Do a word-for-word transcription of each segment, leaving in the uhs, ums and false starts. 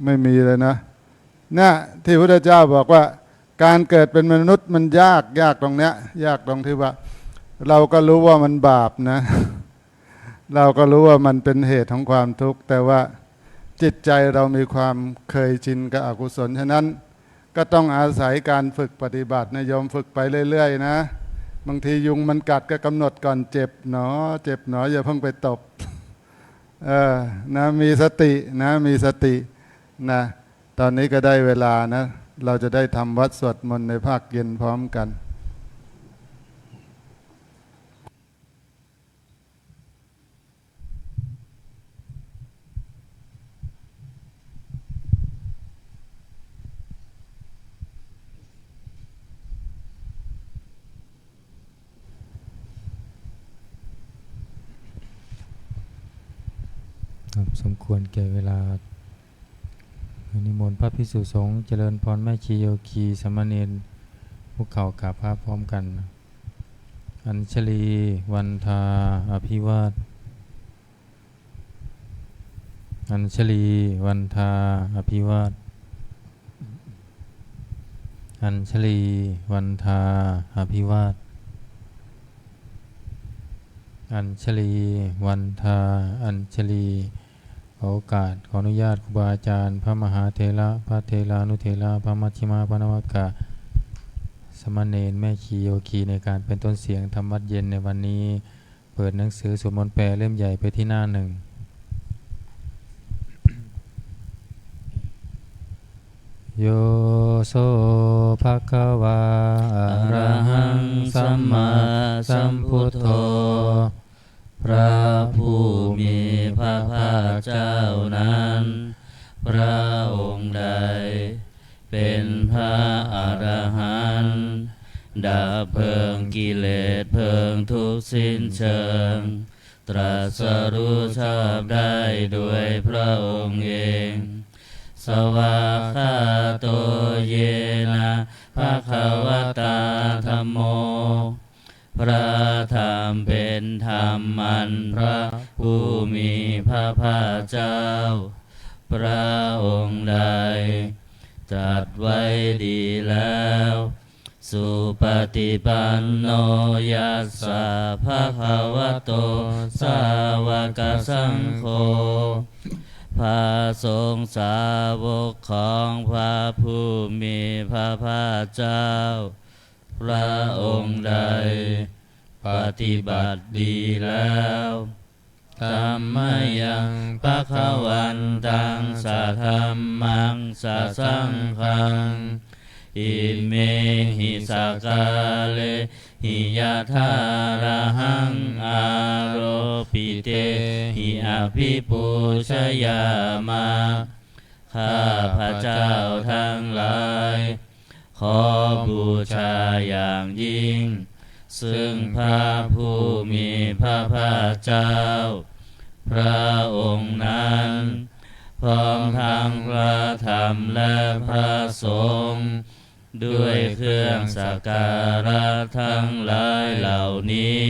ไม่มีเลยนะ เนี่ยที่พระพุทธเจ้าบอกว่าการเกิดเป็นมนุษย์มันยาก ยากตรงเนี้ย ยากตรงที่ว่า เราก็รู้ว่ามันบาปนะ เราก็รู้ว่ามันเป็นเหตุของความทุกข์ แต่ว่าจิตใจเรามีความเคยชินกับอกุศล ฉะนั้นก็ต้องอาศัยการฝึกปฏิบัตินะโยม ฝึกไปเรื่อยๆนะ บางทียุงมันกัดก็กำหนดก่อน เจ็บหนอ เจ็บหนอ อย่าเพิ่งไปตบ เออ นะ มีสตินะ มีสตินะ ตอนนี้ก็ได้เวลานะ เราจะได้ทำวัตรสวดมนต์ในภาคเย็นพร้อมกัน ครับ สมควรแก่เวลา นิมนต์พระภิกษุสงฆ์เจริญพร แม่ชีโยคีสามเณร คุกเข่ากราบพระพร้อมกัน Añjalī vandā abhivād Añjalī vandā abhivād Añjalī vandā abhivād Añjalī vandā Añjalī ขอโอกาส ขออนุญาตครูบาอาจารย์ พระมหาเถระ พระเถรานุเถระ พระมัชฌิมะ พระนวกะ สามเณร แม่ชีโยคี ในการเป็นต้นเสียงธรรมวัตรเย็นในวันนี้ เปิดหนังสือสวดมนต์แปลเล่มใหญ่ไปที่หน้าหนึ่ง Yo so bhagavā arahaṃ sammāsambuddho พระผู้มีพระภาคเจ้านั้น พระองค์ใดเป็นพระอรหันต์ ดับเพลิงกิเลสเพลิงทุกข์สิ้นเชิง ตรัสรู้ชอบได้โดยพระองค์เอง Svākkhāto yena bhagavatā dhammo พระธรรมเป็นธรรมอันพระผู้มีพระภาคเจ้า พระองค์ใดตรัสไว้ดีแล้ว Supaṭipanno yassa bhagavato sāvakasaṅgho พระสงฆ์สาวกของพระผู้มีพระภาคเจ้า พระองค์ใดปฏิบัติดีแล้ว Tammayaṃ bhagavantaṃ sadhammaṃ sasaṅghaṃ imehi sakkārehi yathārahaṃ āropitehi abhipūjayāma ข้าพเจ้าทั้งหลาย ขอบูชาอย่างยิ่ง ซึ่งพระผู้มีพระภาคเจ้า พระองค์นั้น พร้อมทั้งพระธรรมและพระสงฆ์ ด้วยเครื่องสักการะทั้งหลายเหล่านี้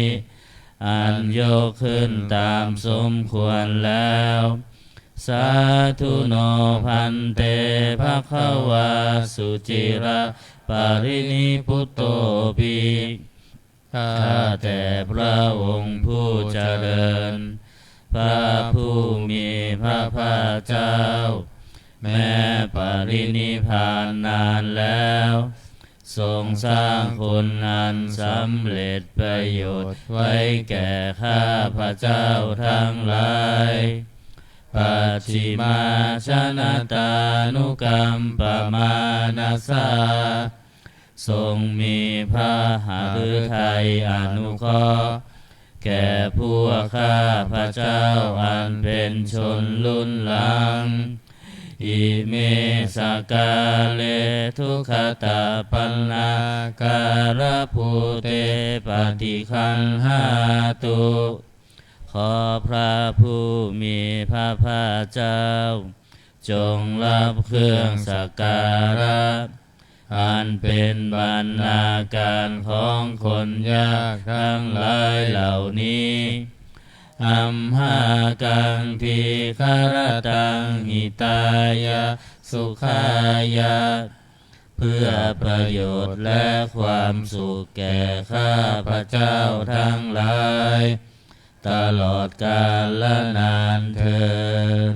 อันยกขึ้นตามสมควรแล้ว Sādhu no bhante bhagavā suciraparinibbutopi ข้าแต่พระองค์ผู้เจริญ พระผู้มีพระภาคเจ้า แม้ปรินิพพานนานแล้ว ทรงสร้างคุณอันสำเร็จประโยชน์ไว้แก่ข้าพเจ้าทั้งหลาย Pacchimājanatānukampamānasā ทรงมีพระหฤทัยอนุเคราะห์ แก่พวกข้าพเจ้าอันเป็นชนรุ่นหลัง Ime sakkāre duggatapaṇṇākārabhūte paṭiggaṇhātu ขอพระผู้มีพระภาคเจ้า จงรับเครื่องสักการะ อันเป็นบรรณาการของคนยากทั้งหลายเหล่านี้ amhākaṃ dīgharattaṃ hitāya sukhāya เพื่อประโยชน์และความสุขแก่ข้าพเจ้าทั้งหลาย ตลอดกาลนานเทอญ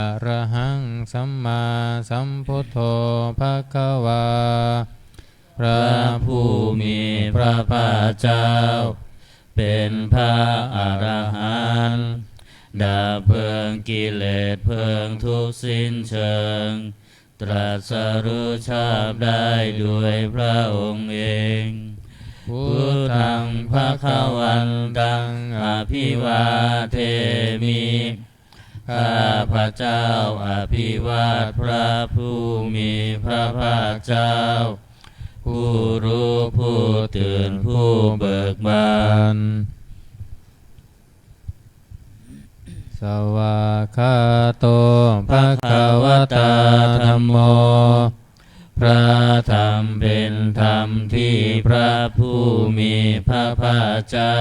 Arahaṃ sammāsambuddho bhagavā พระผู้มีพระภาคเจ้า เป็นพระอรหันต์ ดับเพลิงกิเลสเพลิงทุกข์สิ้นเชิง ตรัสรู้ชอบได้โดยพระองค์เอง Buddhaṃ bhagavantaṃ abhivādemi ข้าพเจ้าอภิวาทพระผู้มีพระภาคเจ้า ผู้รู้ผู้ตื่นผู้เบิกบาน Svākkhāto bhagavatā dhammo พระธรรมเป็นธรรมที่พระผู้มีพระภาคเจ้า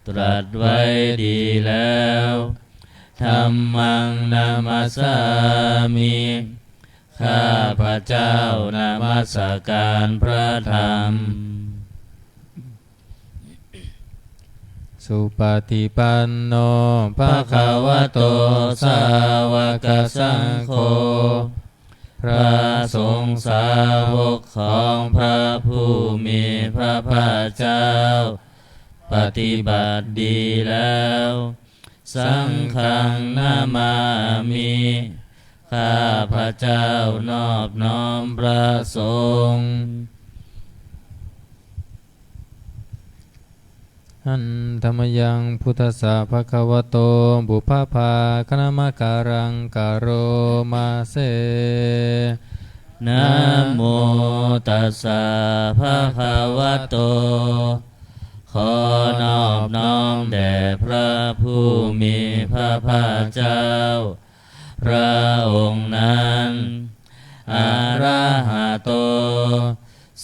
ตรัสไว้ดีแล้ว Dhammaṃ namassāmi ข้าพเจ้านมัสการพระธรรม Supaṭipanno bhagavato sāvakasaṅgho พระสงฆ์สาวกของพระผู้มีพระภาคเจ้า ปฏิบัติดีแล้ว Saṅghaṃ namāmi ข้าพเจ้านอบน้อมพระสงฆ์ Handa mayaṃ buddhassa bhagavato pubbabhāganamakāraṃ karoma se. Namo tassa bhagavato ขอนอบน้อมแด่พระผู้มีพระภาคเจ้า พระองค์นั้น Arahato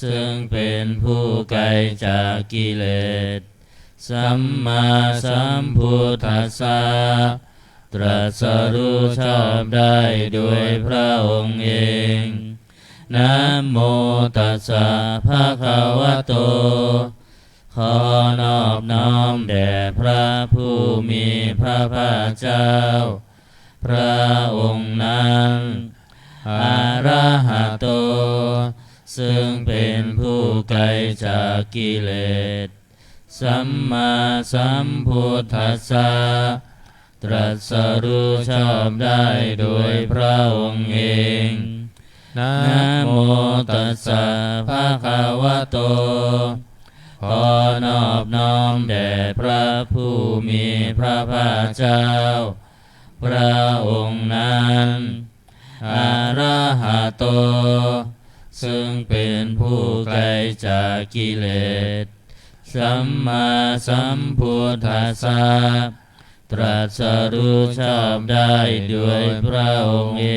ซึ่งเป็นผู้ไกลจากกิเลส Sammāsambuddhassa ตรัสรู้ชอบได้โดยพระองค์เอง Namo tassa bhagavato ขอนอบน้อมแด่พระผู้มีพระภาคเจ้า พระองค์นั้น Arahato ซึ่งเป็นผู้ไกลจากกิเลส Sammāsambuddhassa ตรัสรู้ชอบได้โดยพระองค์เอง Namo tassa bhagavato ขอนอบน้อมแด่พระผู้มีพระภาคเจ้า พระองค์นั้น Arahato ซึ่งเป็นผู้ไกลจากกิเลส Sammāsambuddhassa ตรัสรู้ชอบได้โดยพระองค์เอ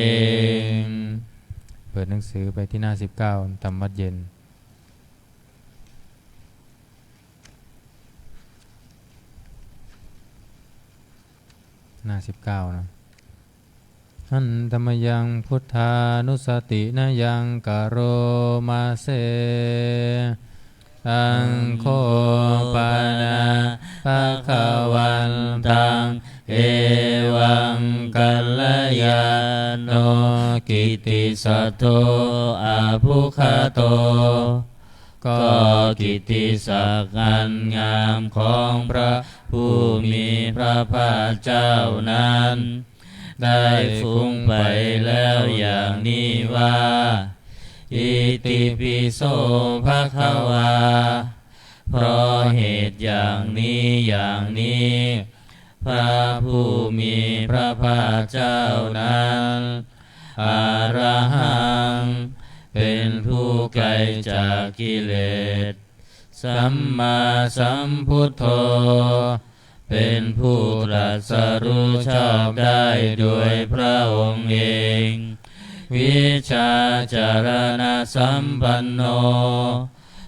ง เปิดหนังสือไปที่หน้าสิบเก้า ธรรมวัตรเย็น หน้าสิบเก้านะ Handa mayaṃ buddhānussatinayaṃ karoma se. Taṃ kho pana bhagavantaṃ evaṃ kalyāṇo kittisaddo abbhuggato ก็กิตติศักดิ์อันงามของพระผู้มีพระภาคเจ้านั้น ได้ฟุ้งไปแล้วอย่างนี้ว่า Itipi so bhagavā เพราะเหตุอย่างนี้อย่างนี้ พระผู้มีพระภาคเจ้านั้น Arahaṃ เป็นผู้ไกลจากกิเลส Sammāsambuddho เป็นผู้ตรัสรู้ชอบได้โดยพระองค์เอง Vijjācaraṇasampanno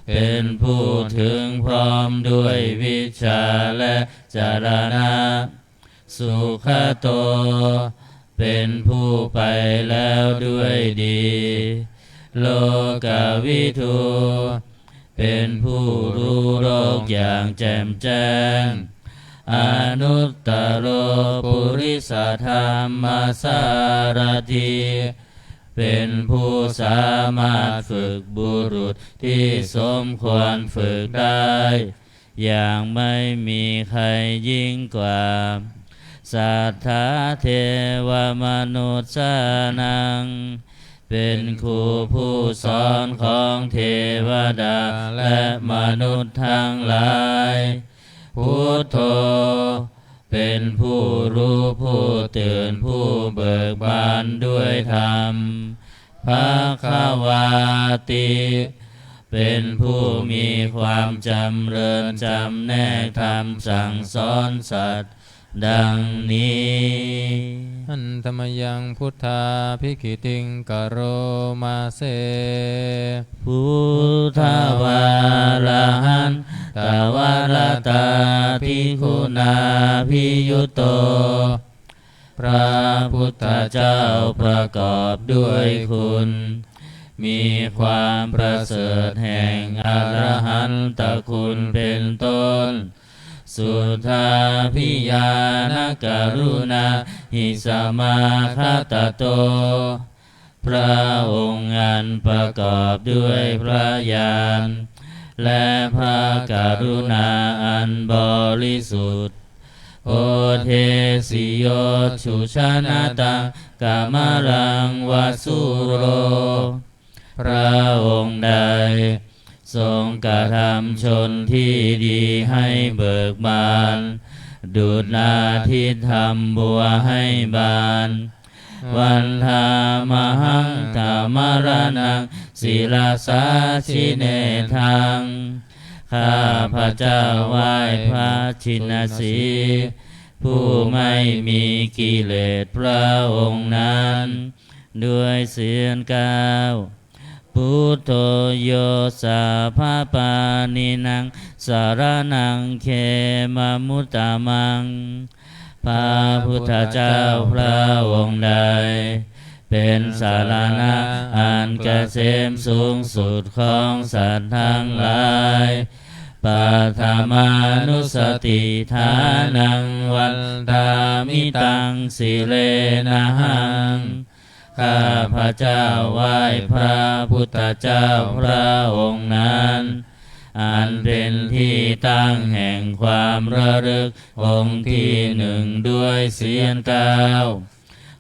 เป็นผู้ถึงพร้อมด้วยวิชชาและจรณะ สุขโต เป็นผู้ไปแล้วด้วยดี โลกวิทู เป็นผู้รู้โลกอย่างแจ่มแจ้ง อนุตตโร ปุริสธรรมสารถี เป็นผู้สามารถฝึกบุรุษที่สมควรฝึกได้ อย่างไม่มีใครยิ่งกว่า สัทธา เทวมนุสสานัง เป็นครูผู้สอนของเทวดาและมนุษย์ทั้งหลาย พุทโธ เป็นผู้รู้ผู้ตื่นผู้เบิกบานด้วยธรรม ภควาติ เป็นผู้มีความจำเริญจำแนกธรรมสั่งสอนสัตว์ ดังนี้ Handa mayaṃ buddhābhigītiṃ karoma se. Buddhavārahantavaratā bhikkhunābhiyutto พระพุทธเจ้าประกอบด้วยคุณ มีความประเสริฐแห่งอรหันตคุณเป็นต้น Suddhābhiñāṇakaruṇāhi samāgatatto พระองค์อันประกอบด้วยพระญาณ และพระกรุณาอันบริสุทธิ์ Odesi yo sujanataṃ kamalaṃ va sūro พระองค์ใดทรงกระทำชนที่ดีให้เบิกบาน ดุจนาทิตย์ทำบัวให้บาน Vandāmahaṃ tamaraṇaṃ sirasā jinendaṃ ข้าพเจ้าไหว้พระชินสีห์ ผู้ไม่มีกิเลสพระองค์นั้น ด้วยเสียงกล่าว Buddho yo sabbapāṇīnaṃ saraṇaṃ khemamuttamaṃ พระพุทธเจ้าพระองค์ใด เป็นสรณะอันเกษมสูงสุดของสัตว์ทั้งหลาย Paṭhamānussatiṭṭhānaṃ vandāmi taṃ sirenahaṃ ข้าพเจ้าไหว้พระพุทธเจ้าพระองค์นั้น อันเป็นที่ตั้งแห่งความระลึกองค์ที่หนึ่งด้วยเสียงกล่าว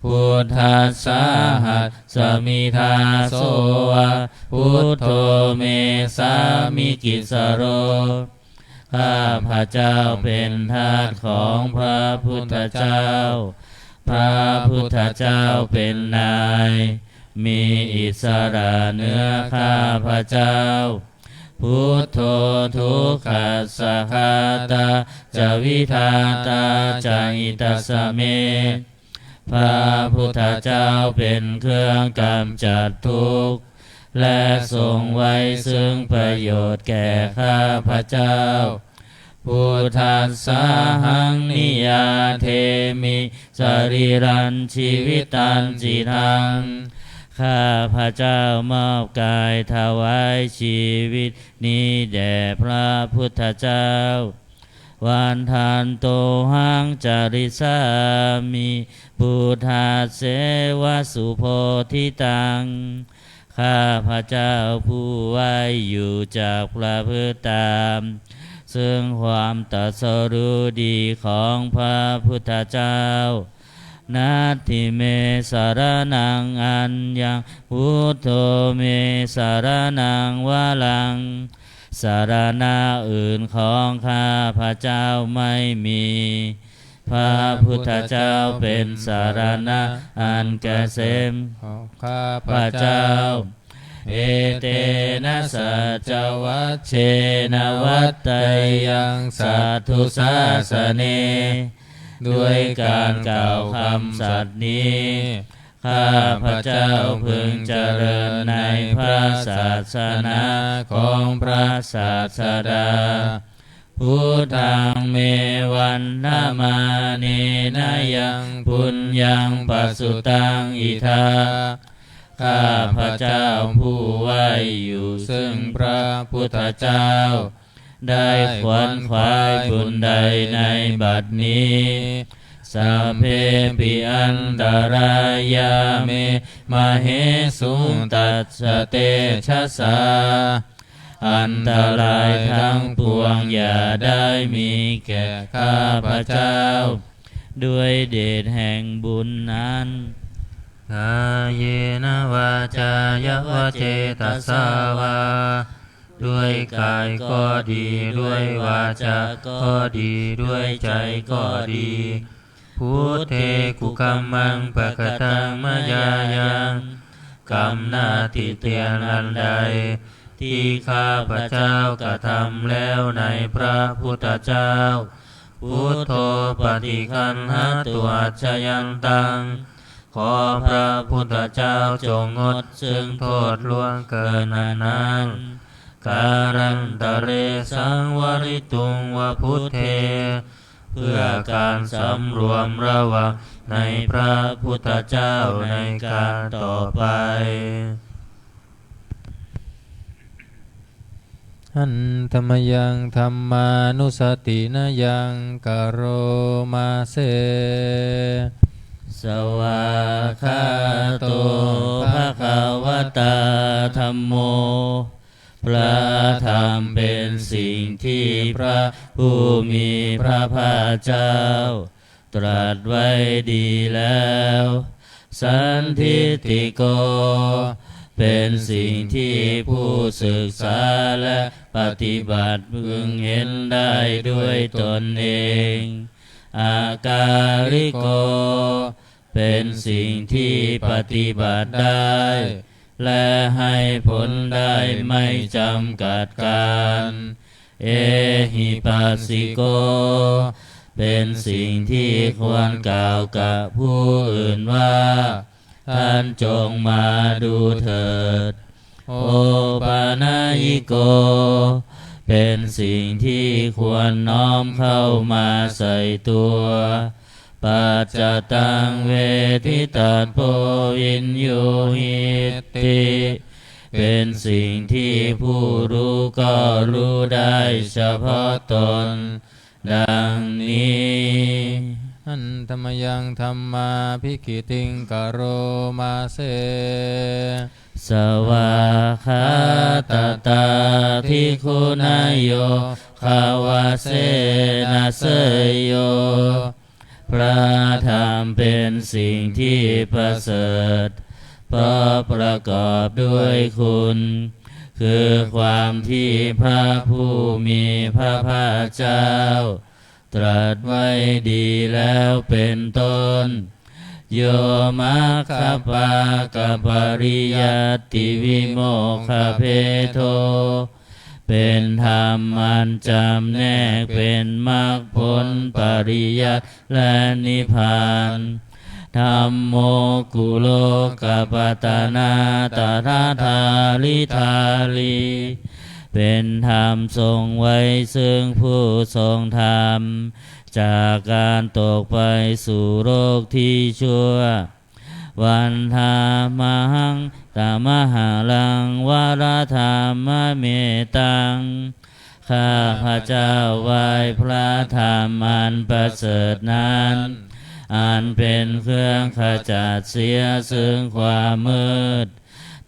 Buddhassāhasmi dāso va buddho me sāmikissaro ข้าพเจ้าเป็นทาสของพระพุทธเจ้า พระพุทธเจ้าเป็นนาย มีอิสระเหนือข้าพเจ้า Buddho dukkhassa ghātā ca vidhātā ca hitassa me พระพุทธเจ้าเป็นเครื่องกำจัดทุกข์ และทรงไว้ซึ่งประโยชน์แก่ข้าพเจ้า Buddhassāhaṃ niyyādemi sarīrañjīvitañcidaṃ ข้าพเจ้ามอบกายถวายชีวิตนี้แด่พระพุทธเจ้า Vandantohaṃ carissāmi buddhasseva subodhitaṃ ข้าพเจ้าผู้ไหว้อยู่จักประพฤติตาม ซึ่งความตรัสรู้ดีของพระพุทธเจ้า Natthi me saraṇaṃ aññaṃ buddho me saraṇaṃ varaṃ สรณะอื่นของข้าพเจ้าไม่มี พระพุทธเจ้าเป็นสรณะอันเกษมของข้าพเจ้า Etena saccavajjena vaḍḍheyyaṃ satthu sāsane ด้วยการกล่าวคำสัตย์นี้ ข้าพเจ้าพึงเจริญในพระศาสนาของพระศาสดา Buddhaṃ me vandamānena yaṃ puññaṃ pasutaṃ idha ข้าพเจ้าผู้ไหว้อยู่ซึ่งพระพุทธเจ้า ได้ขวนขวายบุญใดในบัดนี้ Sabbepi antarāyā me māhesuṃ tassa tejasā อันตรายทั้งปวงอย่าได้มีแก่ข้าพเจ้า ด้วยเดชแห่งบุญนั้น Kāyena vācāya va cetasā vā ด้วยกายก็ดี ด้วยวาจาก็ดี ด้วยใจก็ดี Buddhe kukammaṃ pakataṃ mayā yaṃ กรรมหน้าติเตียนอันใด ที่ข้าพเจ้ากระทำแล้วในพระพุทธเจ้า Buddho paṭiggaṇhatu accayantaṃ ขอพระพุทธเจ้าจงงดซึ่งโทษล่วงเกินอันนั้น Kālantare saṃvarituṃ va Buddhe เพื่อการสำรวมระวังในพระพุทธเจ้าในการต่อไป Handa mayaṃ dhammānussatinayaṃ karoma se. Svākkhāto bhagavatā dhammo พระธรรมเป็นสิ่งที่พระผู้มีพระภาคเจ้า ตรัสไว้ดีแล้ว Sandiṭṭhiko เป็นสิ่งที่ผู้ศึกษาและปฏิบัติพึงเห็นได้ด้วยตนเอง Akāliko เป็นสิ่งที่ปฏิบัติได้ และให้ผลได้ไม่จำกัดกาล Ehipassiko เป็นสิ่งที่ควรกล่าวกับผู้อื่นว่า ท่านจงมาดูเถิด Opanayiko เป็นสิ่งที่ควรน้อมเข้ามาใส่ตัว Paccattaṃ veditabbo viññūhīti เป็นสิ่งที่ผู้รู้ก็รู้ได้เฉพาะตน ดังนี้ Handa mayaṃ dhammābhigītiṃ karoma se. Svākkhātatādiguṇayogavasena seyyo พระธรรมเป็นสิ่งที่ประเสริฐ เพราะประกอบด้วยคุณ คือความที่พระผู้มีพระภาคเจ้า ตรัสไว้ดีแล้วเป็นต้น Yo maggapākapariyattivimokkhabhedo เป็นธรรมอันจำแนกเป็นมรรคผลปริยัติและนิพพาน Dhammo kulokapatanā tathādhāridhārī เป็นธรรมทรงไว้ซึ่งผู้ทรงธรรม จากการตกไปสู่โลกที่ชั่ว Vandāmahaṃ tamaharaṃ varadhammametaṃ ข้าพเจ้าไหว้พระธรรมอันประเสริฐนั้น อันเป็นเครื่องขจัดเสียซึ่งความมืด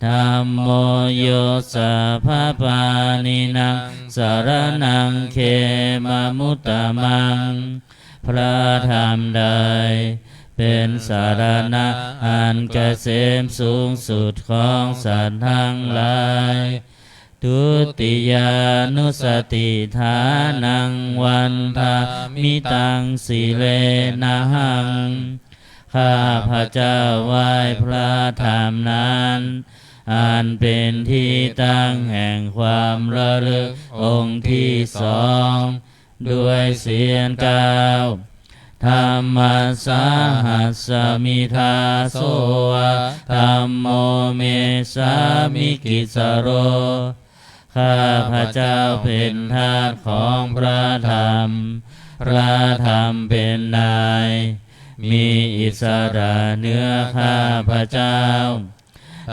Dhammo yo sabbapāṇīnaṃ saraṇaṃ khemamuttamaṃ พระธรรมใด เป็นสรณะอันเกษมสูงสุดของสัตว์ทั้งหลาย Dutiyānussatiṭṭhānaṃ vandāmi taṃ sirenahaṃ ข้าพเจ้าไหว้พระธรรมนั้น อันเป็นที่ตั้งแห่งความระลึกองค์ที่สอง ด้วยเสียงกล้าว Dhammassāhasmi dāso va, dhammo me sāmikissaro. ข้าพเจ้าเป็นทาสของพระธรรม พระธรรมเป็นนาย มีอิสระเหนือข้าพเจ้า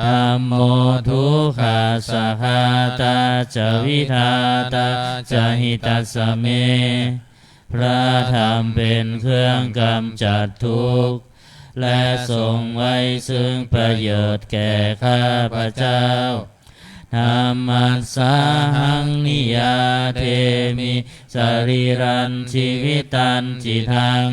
Dhammo dukkhassa ghātā ca vidhātā ca hitassa me. พระธรรมเป็นเครื่องกำจัดทุกข์ และทรงไว้ซึ่งประโยชน์แก่ข้าพเจ้า Dhammasāhaṃ niyyādemi sarīrañjīvitañcidaṃ.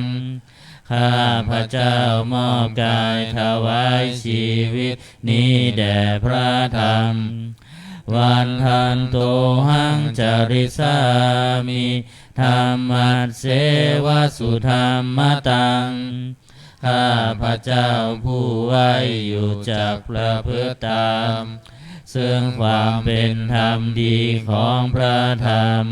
ข้าพเจ้ามอบกายถวายชีวิตนี้แด่พระธรรม Vandantohaṃ carissāmi dhammasseva sudhammataṃ. ข้าพเจ้าผู้ไหว้อยู่จักประพฤติตาม ซึ่งความเป็นธรรมดีของพระธรรม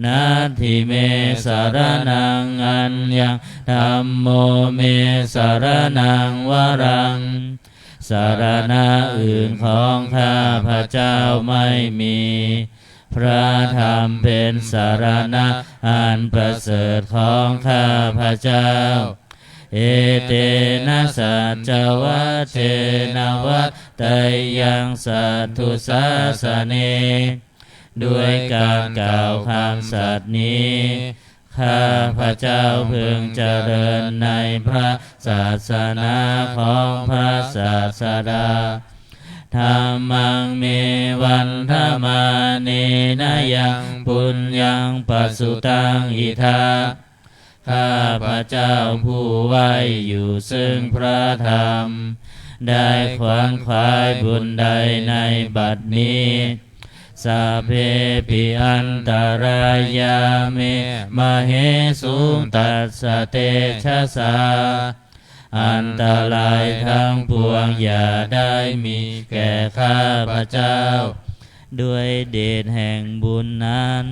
Natthi me saraṇaṃ aññaṃ, dhammo me saraṇaṃ varaṃ. สรณะอื่นของข้าพเจ้าไม่มี พระธรรมเป็นสรณะอันประเสริฐของข้าพเจ้า Etena saccavajjena vaḍḍheyyaṃ satthu sāsane. ด้วยการกล่าวคำสัตย์นี้ ข้าพเจ้าพึงเจริญในพระศาสนาของพระศาสดา Dhammaṃ me vandamānena yaṃ puññaṃ pasutaṃ idha. ข้าพเจ้าผู้ไหว้อยู่ซึ่งพระธรรม ได้ขวนขวายบุญใดในบัดนี้ Sabbepi antarāyā me māhesuṃ tassa tejasā. อันตรายทั้งปวงอย่าได้มีแก่ข้าพเจ้า ด้วยเดชแห่งบุญนั้น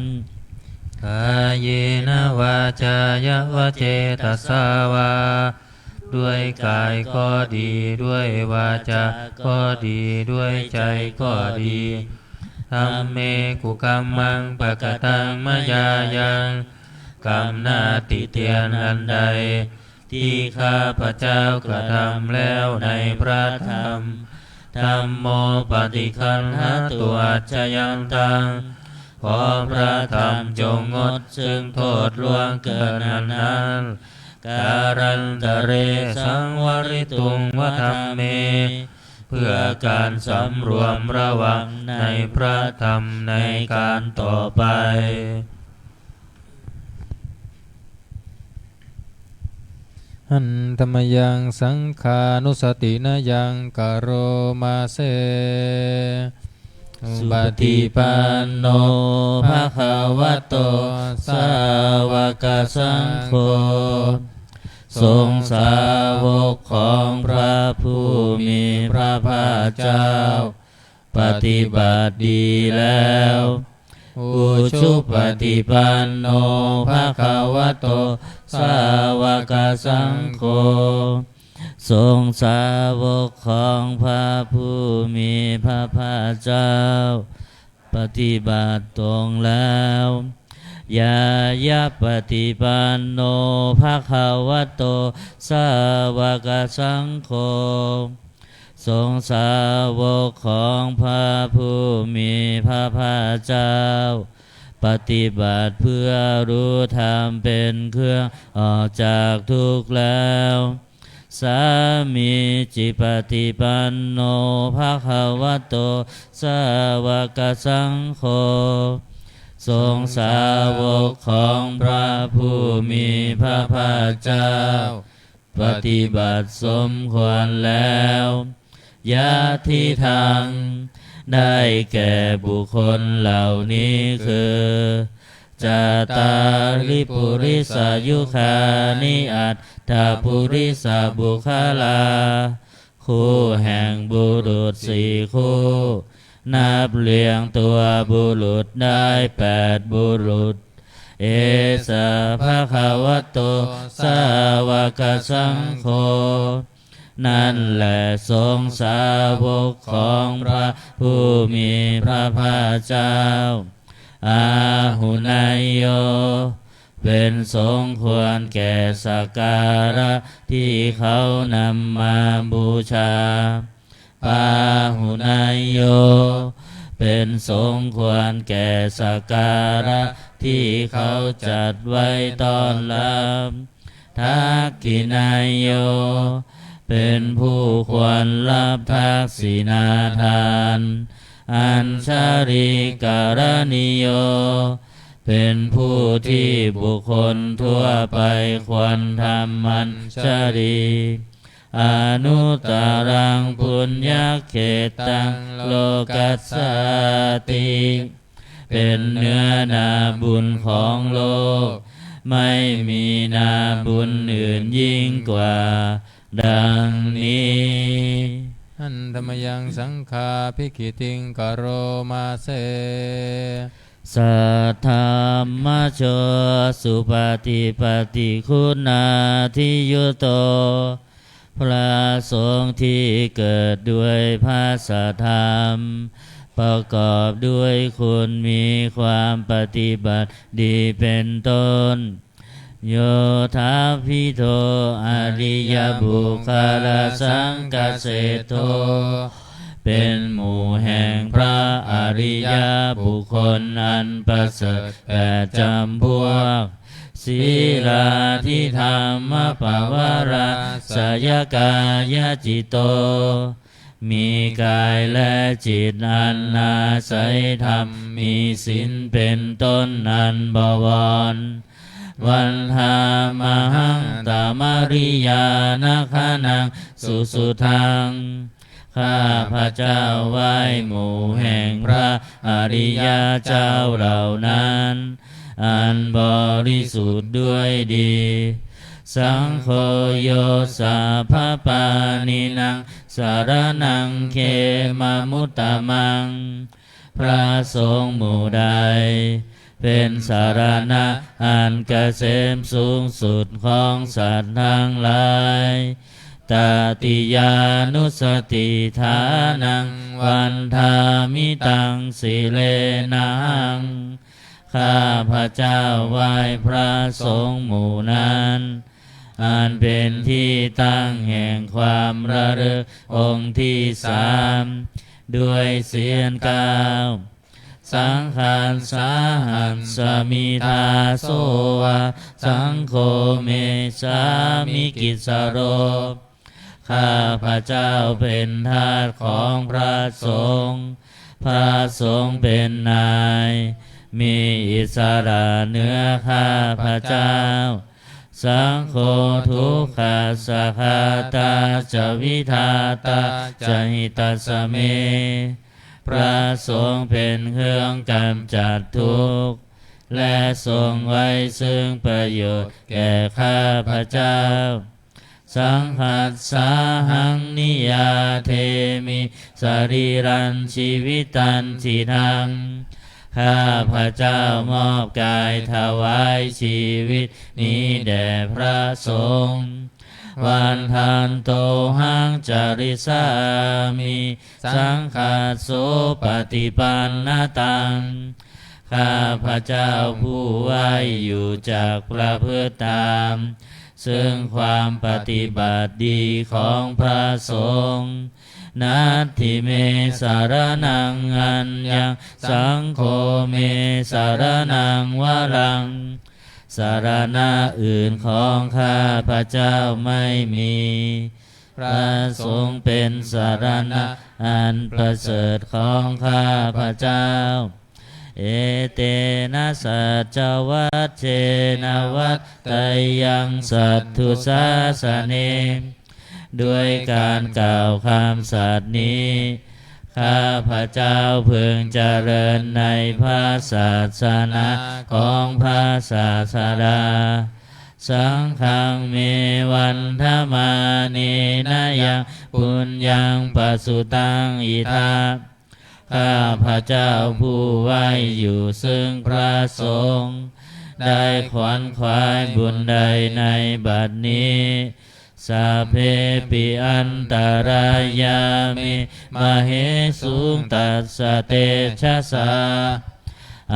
Kāyena vācāya va cetasā vā. ด้วยกายก็ดี ด้วยวาจาก็ดี ด้วยใจก็ดี Dhamme kukammaṃ pakataṃ mayā yaṃ. กรรมหน้าติเตียนอันใด ที่ข้าพเจ้ากระทำแล้วในพระธรรม Dhammo paṭiggaṇhatu accayantaṃ. ขอพระธรรมจงงดซึ่งโทษล่วงเกินอันนั้น Kālantare saṃvarituṃ va dhamme. เพื่อการสำรวมระวังในพระธรรมในการต่อไป Handa mayaṃ saṅghānussatinayaṃ karoma se. Supaṭipanno bhagavato sāvakasaṅgho. สงฆ์สาวกของพระผู้มีพระภาคเจ้า ปฏิบัติดีแล้ว Ujupaṭipanno bhagavato sāvakasaṅgho. สงฆ์สาวกของพระผู้มีพระภาคเจ้า ปฏิบัติตรงแล้ว Ñāyapaṭipanno bhagavato sāvakasaṅgho. สงฆ์สาวกของพระผู้มีพระภาคเจ้า ปฏิบัติเพื่อรู้ธรรมเป็นเครื่องออกจากทุกข์แล้ว Sāmīcipaṭipanno bhagavato sāvakasaṅgho. สงฆ์สาวกของพระผู้มีพระภาคเจ้า ปฏิบัติสมควรแล้ว Yadidaṃ ได้แก่บุคคลเหล่านี้คือ Cattāri purisayugāni aṭṭha purisapuggalā. คู่แห่งบุรุษสี่คู่ นับเรียงตัวบุรุษได้แปดบุรุษ Esa bhagavato sāvakasaṅgho. นั่นแหละสงฆ์สาวกของพระผู้มีพระภาคเจ้า Āhuneyyo เป็นสงฆ์ควรแก่สักการะที่เขานำมาบูชา Pāhuneyyo เป็นสงฆ์ควรแก่สักการะที่เขาจัดไว้ต้อนรับ Dakkhiṇeyyo เป็นผู้ควรรับทักษิณาทาน Añjalikaraṇīyo เป็นผู้ที่บุคคลทั่วไปควรทำอัญชลี Anuttaraṃ puññakkhettaṃ lokassāti เป็นเนื้อนาบุญของโลก ไม่มีนาบุญอื่นยิ่งกว่า ดังนี้ Handa mayaṃ saṅghābhigītiṃ karoma se. Saddhammajo supaṭipattiguṇādiyutto พระสงฆ์ที่เกิดด้วยพระสัทธรรม ประกอบด้วยคุณมีความปฏิบัติดีเป็นต้น Yodhābhido ariyapuggalāsaṅghaseṭṭho เป็นหมู่แห่งพระอริยบุคคลอันประเสริฐแปดจำพวก Sīlādidhammapavarāsayakāyacitto มีกายและจิตอันอาศัยธรรม มีศีลเป็นต้นอันบวร Vandāmahaṃ tamariyāna gaṇaṃ susuddhaṃ ข้าพเจ้าไหว้หมู่แห่งพระอริยเจ้าเหล่านั้น อันบริสุทธิ์ด้วยดี Saṅgho yo sabbapāṇīnaṃ saraṇaṃ khemamuttamaṃ พระสงฆ์หมู่ใด เป็นสรณะอันเกษมสูงสุดของสัตว์ทั้งหลาย Tatiyānussatiṭṭhānaṃ vandāmi taṃ sirenahaṃ ข้าพเจ้าไหว้พระสงฆ์หมู่นั้น อันเป็นที่ตั้งแห่งความระลึกองค์ที่สาม ด้วยเสียงกล่าว Saṅghassāhasmi dāso va, saṅgho me sāmikissaro. ข้าพเจ้าเป็นทาสของพระสงฆ์ พระสงฆ์เป็นนาย มีอิสระเหนือข้าพเจ้า Saṅgho dukkhassa ghātā ca vidhātā ca hitassa me. พระสงฆ์เป็นเครื่องกำจัดทุกข์ และทรงไว้ซึ่งประโยชน์แก่ข้าพเจ้า Saṅghassāhaṃ niyyādemi sarīraṃ jīvitañcidaṃ. ข้าพเจ้ามอบกายถวายชีวิตนี้แด่พระสงฆ์ Vandantohaṃ carissāmi saṅghassopaṭipannataṃ. ข้าพเจ้าผู้ไหว้อยู่จักประพฤติตาม ซึ่งความปฏิบัติดีของพระสงฆ์ Natthi me saraṇaṃ aññaṃ, saṅgho me saraṇaṃ varaṃ. สรณะอื่นของข้าพเจ้าไม่มี พระสงฆ์เป็นสรณะอันประเสริฐของข้าพเจ้า Etena saccavajjena vaḍḍheyyaṃ satthu sāsane. ด้วยการกล่าวคำสัตย์นี้ ข้าพเจ้าพึงเจริญในพระศาสนาของพระศาสดา Saṅghaṃ me vandamānena yaṃ puññaṃ pasutaṃ idha. ข้าพเจ้าผู้ไหว้อยู่ซึ่งพระสงฆ์ ได้ขวนขวายบุญใดในบัดนี้ sabbepi antarāyā me māhesuṃ tassa tejasā.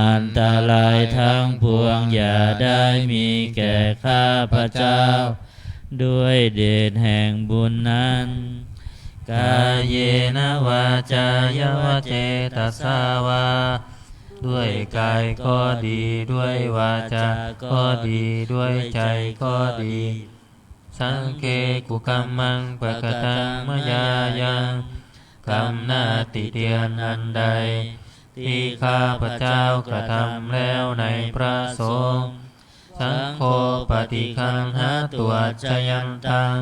อันตรายทั้งปวงอย่าได้มีแก่ข้าพเจ้า ด้วยเดชแห่งบุญนั้น kāyena vācāya va cetasā vā ด้วยกายก็ดี ด้วยวาจาก็ดี ด้วยใจก็ดี saṅghe kukammaṃ pakataṃ mayā yaṃ กรรมหน้าติเตียนอันใด ที่ข้าพเจ้ากระทำแล้วในพระสงฆ์ saṅgho paṭiggaṇhatu accayantaṃ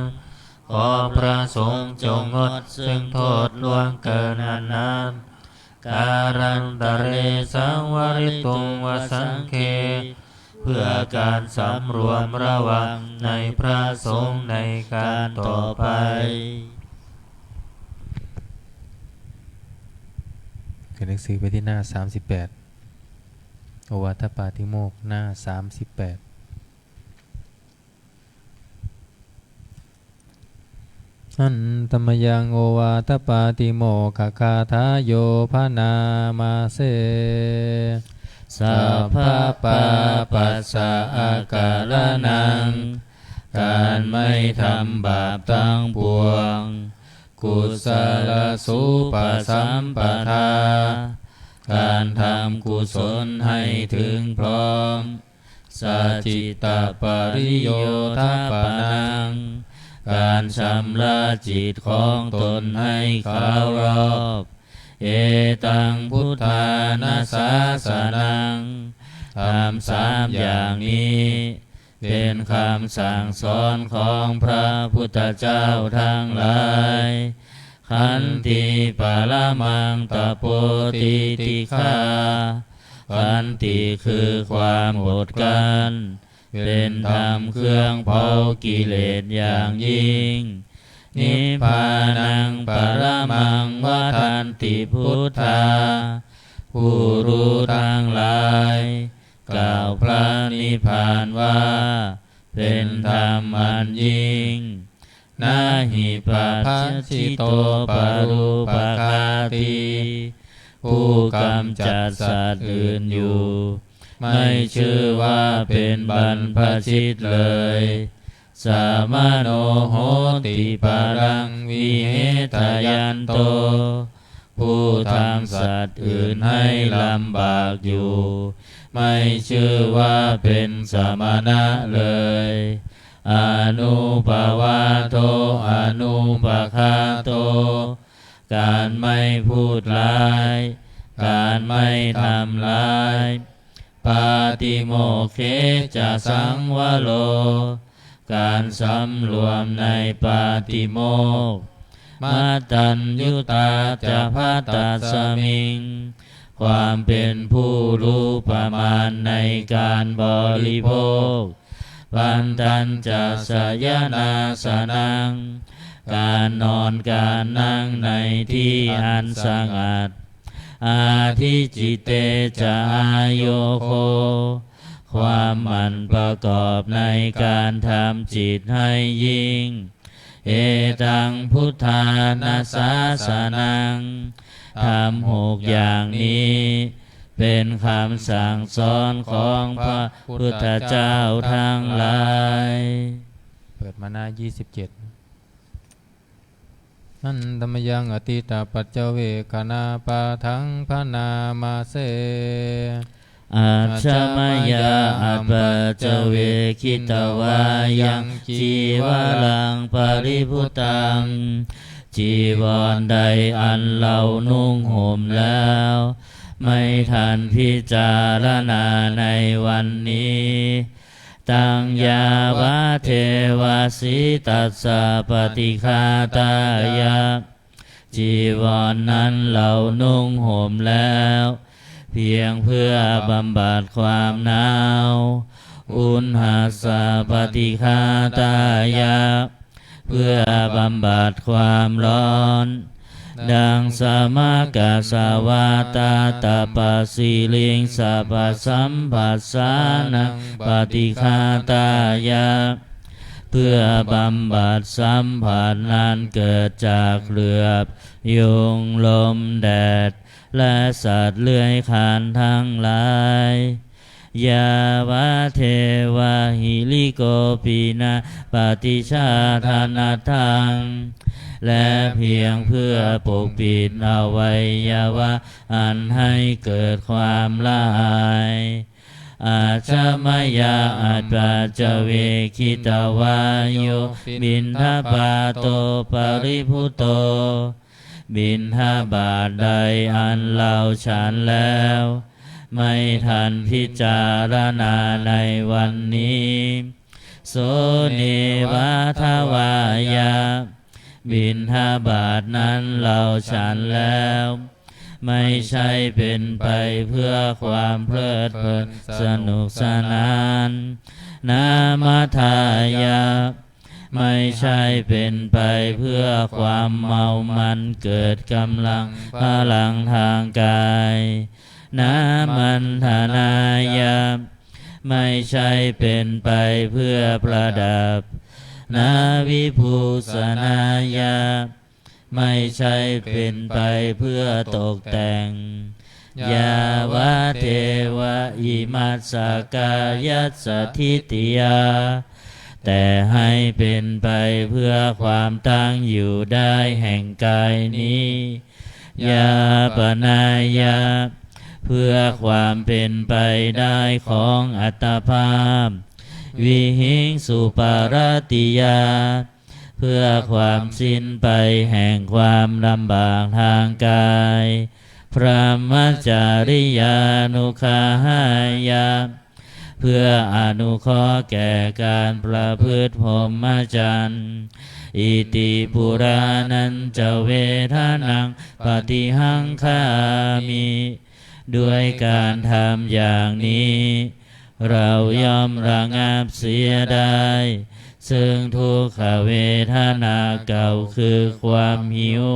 ขอพระสงฆ์จงงดซึ่งโทษล่วงเกินอันนั้น kālantare saṃvarituṃ va saṅghe เพื่อการสำรวมระวังในพระสงฆ์ในการต่อไป เขียนหนังสือไปที่หน้า สามสิบแปด โอวาทปาติโมกข์ หน้า สามสิบแปด Handa mayaṃ ovātapātimokkhaṃ gāthāyo bhaṇāma se. Sabbappāpassa akaraṇaṃ การไม่ทำบาปทั้งปวง kusalasupasampadā การทำกุศลให้ถึงพร้อม sacittapariyothapanaṃ การชำระจิตของตนให้เคารพ etaṃ buddhāna sāsanaṃ ธรรมสามอย่างนี้ เป็นคำสั่งสอนของพระพุทธเจ้าทั้งหลาย khanti paramaṃ tapo titikkhā khanti คือความอดกลั้น เป็นธรรมเครื่องเผากิเลสอย่างยิ่ง nibbānaṃ paramaṃ vadanti buddhā ผู้รู้ทั้งหลาย กล่าวพระนิพพานว่า เป็นธรรมอันยิ่ง na hi pabbajito parūpaghātī ผู้กำจัดสัตว์อื่นอยู่ ไม่ชื่อว่าเป็นบรรพชิตเลย samaṇo hoti paraṃ vihetayanto ผู้ทำสัตว์อื่นให้ลำบากอยู่ ไม่ชื่อว่าเป็นสมณะเลย anuppavādo anupaghāto การไม่พูดร้าย การไม่ทำร้าย pātimokkhe ca saṃvaro การสำรวมในปาติโมกข์ mataññutā ca bhattasmiṃ ความเป็นผู้รู้ประมาณในการบริโภค bhaṇḍañca sayanāsanaṃ การนอนการนั่งในที่อันสงัด adhicitte ca āyogo ความหมั่นประกอบในการทำจิตให้ยิ่ง etaṃ buddhāna sāsanaṃ ธรรมหกอย่างนี้ เป็นคำสั่งสอนของพระพุทธเจ้าทั้งหลาย เปิดมาหน้า ยี่สิบเจ็ด Handa mayaṃ atītapaccavekkhaṇapāṭhaṃ bhaṇāma se. Ajja mayā apaccavekkhitvā yaṃ cīvaraṃ paribhuttaṃ จีวรใดอันเรานุ่งห่มแล้ว ไม่ทันพิจารณาในวันนี้ taṃ yāvadeva sītassa paṭighātāya จีวรนั้นเรานุ่งห่มแล้ว เพียงเพื่อบำบัดความหนาว uṇhassa paṭighātāya เพื่อบำบัดความร้อน Daṃsamakassavātātapasiriṃsapasamphassānaṃ paṭighātāya, เพื่อบำบัดสัมผัสนั้นเกิดจากเหลือบ ยุง ลม แดด และสัตว์เลื้อยคลานทั้งหลาย Yāvadeva hirikopinapaṭicchādanatthaṃ และเพียงเพื่อปกปิดอวัยวะอันให้เกิดความละอาย Ajja mayā appaṭivekkhitvā yo piṇḍapāto paribhutto บิณฑบาตใดอันเราฉันแล้ว ไม่ทันพิจารณาในวันนี้ So neva davāya บิณฑบาตนั้นเราฉันแล้ว ไม่ใช่เป็นไปเพื่อความเพลิดเพลินสนุกสนาน Na madāya ไม่ใช่เป็นไปเพื่อความเมามันเกิดกำลังพลังทางกาย Na maṇḍanāya ไม่ใช่เป็นไปเพื่อประดับ Na vibhūsanāya ไม่ใช่เป็นไปเพื่อตกแต่ง Yāvadeva imassa kāyassa ṭhitiyā แต่ให้เป็นไปเพื่อความตั้งอยู่ได้แห่งกายนี้ Yāpanāya เพื่อความเป็นไปได้ของอัตภาพ Vihiṃsuparatiyā เพื่อความสิ้นไปแห่งความลำบากทางกาย Brahmacariyānuggahāya เพื่ออนุเคราะห์แก่การประพฤติพรหมจรรย์ Iti purāṇañca vedanaṃ paṭihaṅkhāmi ด้วยการทำอย่างนี้ เราย่อมระงับเสียได้ ซึ่งทุกขเวทนาเก่าคือความหิว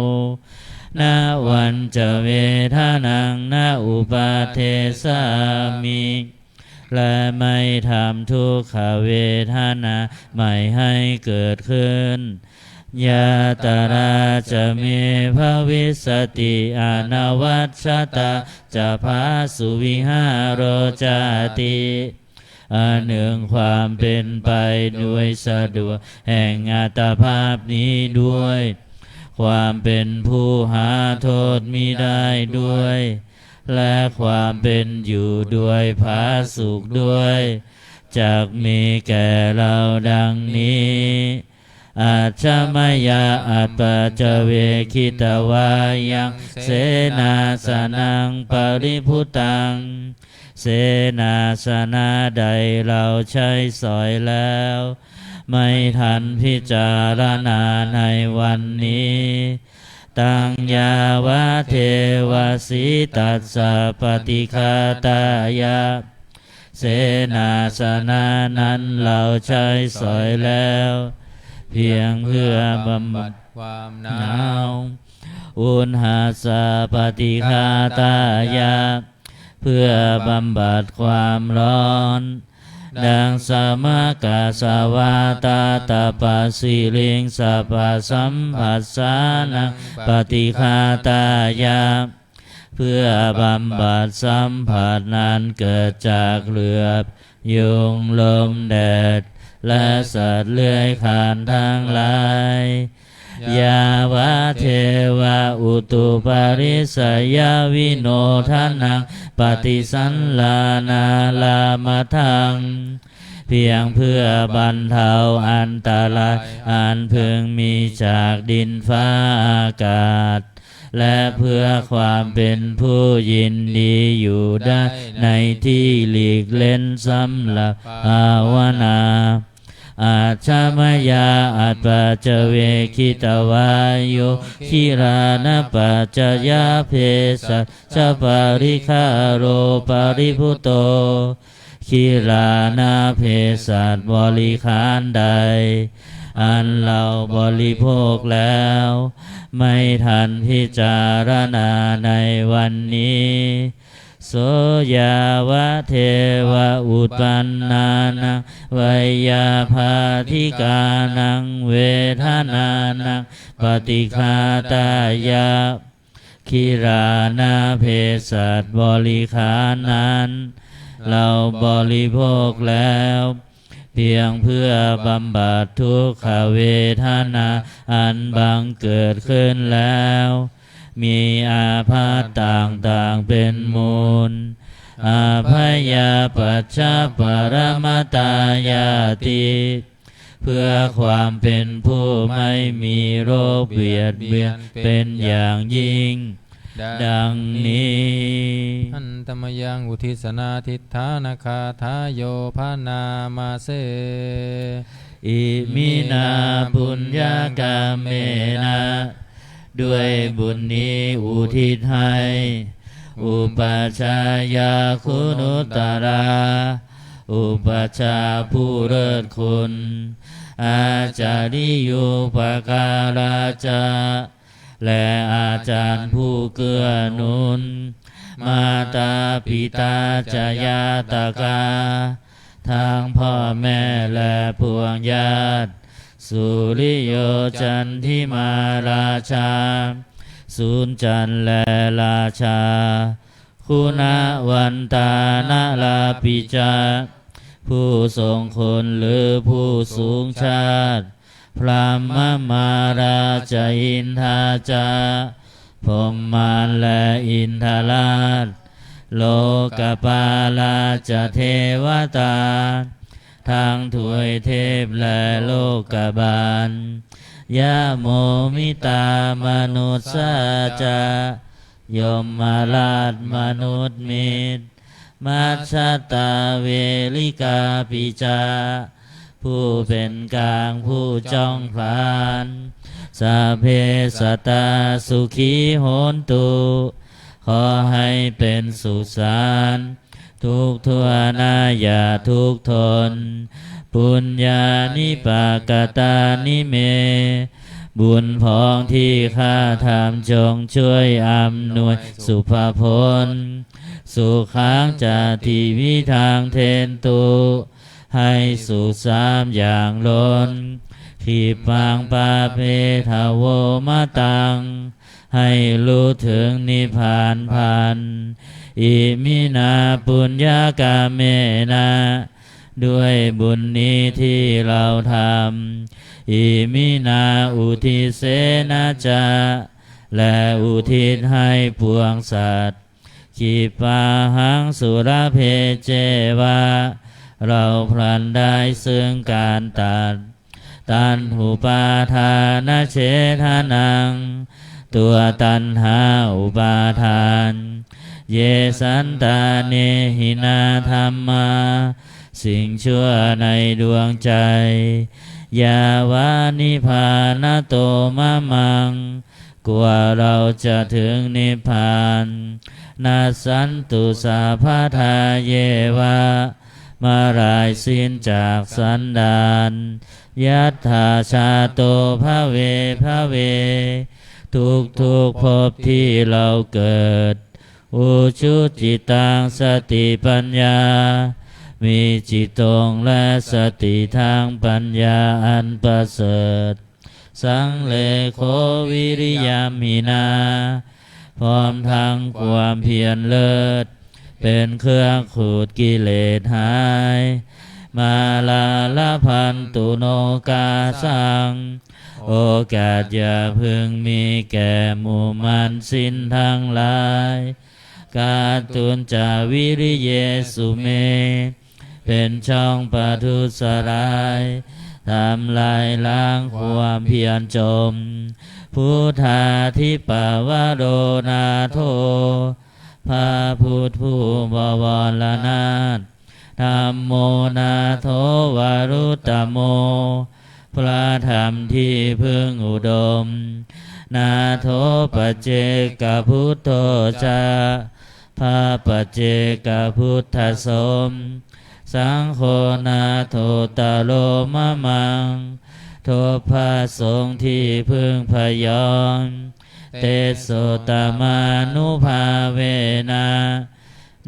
Navañca vedanaṃ na uppādessāmi และไม่ทำทุกขเวทนาใหม่ให้เกิดขึ้น Yātrā ca me bhavissati anavajjatā ca phāsuvihāro cāti อันหนึ่งความเป็นไปโดยสะดวกแห่งอัตภาพนี้ด้วย ความเป็นผู้หาโทษมิได้ด้วย และความเป็นอยู่โดยผาสุกข์ด้วย จักมีแก่เราดังนี้ Ajja mayā appaṭivekkhitvā yaṃ senāsanaṃ paribhuttaṃ เสนาสนะใดเราใช้สอยแล้ว ไม่ทันพิจารณาในวันนี้ Taṃ yāvadeva sītassa paṭighātāya เสนาสนะนั้นเราใช้สอยแล้ว เพียงเพื่อบำบัดความหนาว Uṇhassa paṭighātāya เพื่อบำบัดความร้อน Daṃsamakassavātātapasiriṃsapasamphassānaṃ paṭighātāya เพื่อบำบัดสัมผัสนั้นเกิดจากเหลือบ ยุง ลม แดด และสัตว์เลื้อยคลานทั้งหลาย Yāvadeva utuparissayavinodanaṃ paṭisallānārāmatthaṃ เพียงเพื่อบรรเทาอันตรายอันพึงมีจากดินฟ้าอากาศ และเพื่อความเป็นผู้ยินดีอยู่ได้ในที่หลีกเล้นสำหรับภาวนา Ajja mayā appaṭivekkhitvā yo gilānapaccayabhesajjaparikkhāro paribhutto กิลานะเภสัชบริขารใด อันเราบริโภคแล้ว ไม่ทันพิจารณาในวันนี้ โส yāvadeva uppannānaṃ veyyābādhikānaṃ vedanānaṃ paṭighātāya gilānapaccayabholihāraṃ นั้น เราบริโภคแล้ว เพียงเพื่อบำบัดทุกขเวทนาอันบังเกิดขึ้นแล้ว มีอาภัพต่างๆเป็นมูล abyāpajjhaparamatāyāti เพื่อความเป็นผู้ไม่มีโรคเบียดเบียนเป็นอย่างยิ่ง ดังนี้ Handa mayaṃ uddissanādhiṭṭhānagāthāyo bhaṇāma se. Iminā puññakammena ด้วยบุญนี้อุทิศให้ upajjhāyā guṇuttarā อุปัชฌาย์ผู้เลิศคุณ ācariyūpakārā ca และอาจารย์ผู้เกื้อหนุน mātā pitā ca ñātakā ทั้งพ่อแม่และพวกญาติ suriyo candimā rājā สุริจันทร์และราชา guṇavantā narāpi ca ผู้ทรงคุณหรือผู้สูงชาติ brahmamārā ca indā ca พรหมมารและอินทราช lokapālā ca devatā ทั้งทวยเทพและโลกบาล yamo mittā manussā ca ยมราชมนุษย์มิตร majjhattā verikāpi ca ผู้เป็นกลางผู้จ้องผลาญ sabbe sattā sukhī hontu ขอให้เป็นสุขสันต์ ทุกข์ทั่วหน้าอย่าทุกข์ทน puññāni pakatāni me บุญพองที่ข้าทำจงช่วยอำนวยสุภผล sukhaṃ ca tividhaṃ dentu ให้สุขสามอย่างล้น khippaṃ pāpetha vo mataṃ ให้รู้ถึงนิพพานพลัน iminā puññakammena ด้วยบุญนี้ที่เราทำ iminā uddissena ca และอุทิศให้ปวงสัตว์ khippāhaṃ sulabhe ceva เราพลันได้ซึ่งการตัด taṇhupādānachedanaṃ ตัวตัณหาอุปาทาน ye santāne hinā dhammā สิ่งชั่วในดวงใจ yāva nibbānato mamaṃ กว่าเราจะถึงนิพพาน nassantu sabbadā yeva เมื่อไรสิ้นจากสันดาน yattha jāto bhave bhave ทุกทุกๆภพที่เราเกิด ujucittaṃ satipaññā มีจิตตรงและสติทั้งปัญญาอันประเสริฐ sallekho viriyamphinā พร้อมทั้งความเพียรเลิศ เป็นเครื่องขูดกิเลสหาย mārā labhantu nokāsaṃ โอกาสอย่าพึงมีแก่หมู่มารสิ้นทั้งหลาย kātuñca viriyesu me เป็นช่องประทุษร้าย ทำลายล้างความเพียรจม buddhādhipavaro nātho พระพุทธผู้บวรนาถ dhammo nātho varuttamo พระธรรมที่พึ่งอุดม nātho paccekabuddho ca พระปัจเจกพุทธสม saṅgho nāthottaro mamaṃ ทบพระสงฆ์ที่พึ่งพยอง Tesottamanubbhāvena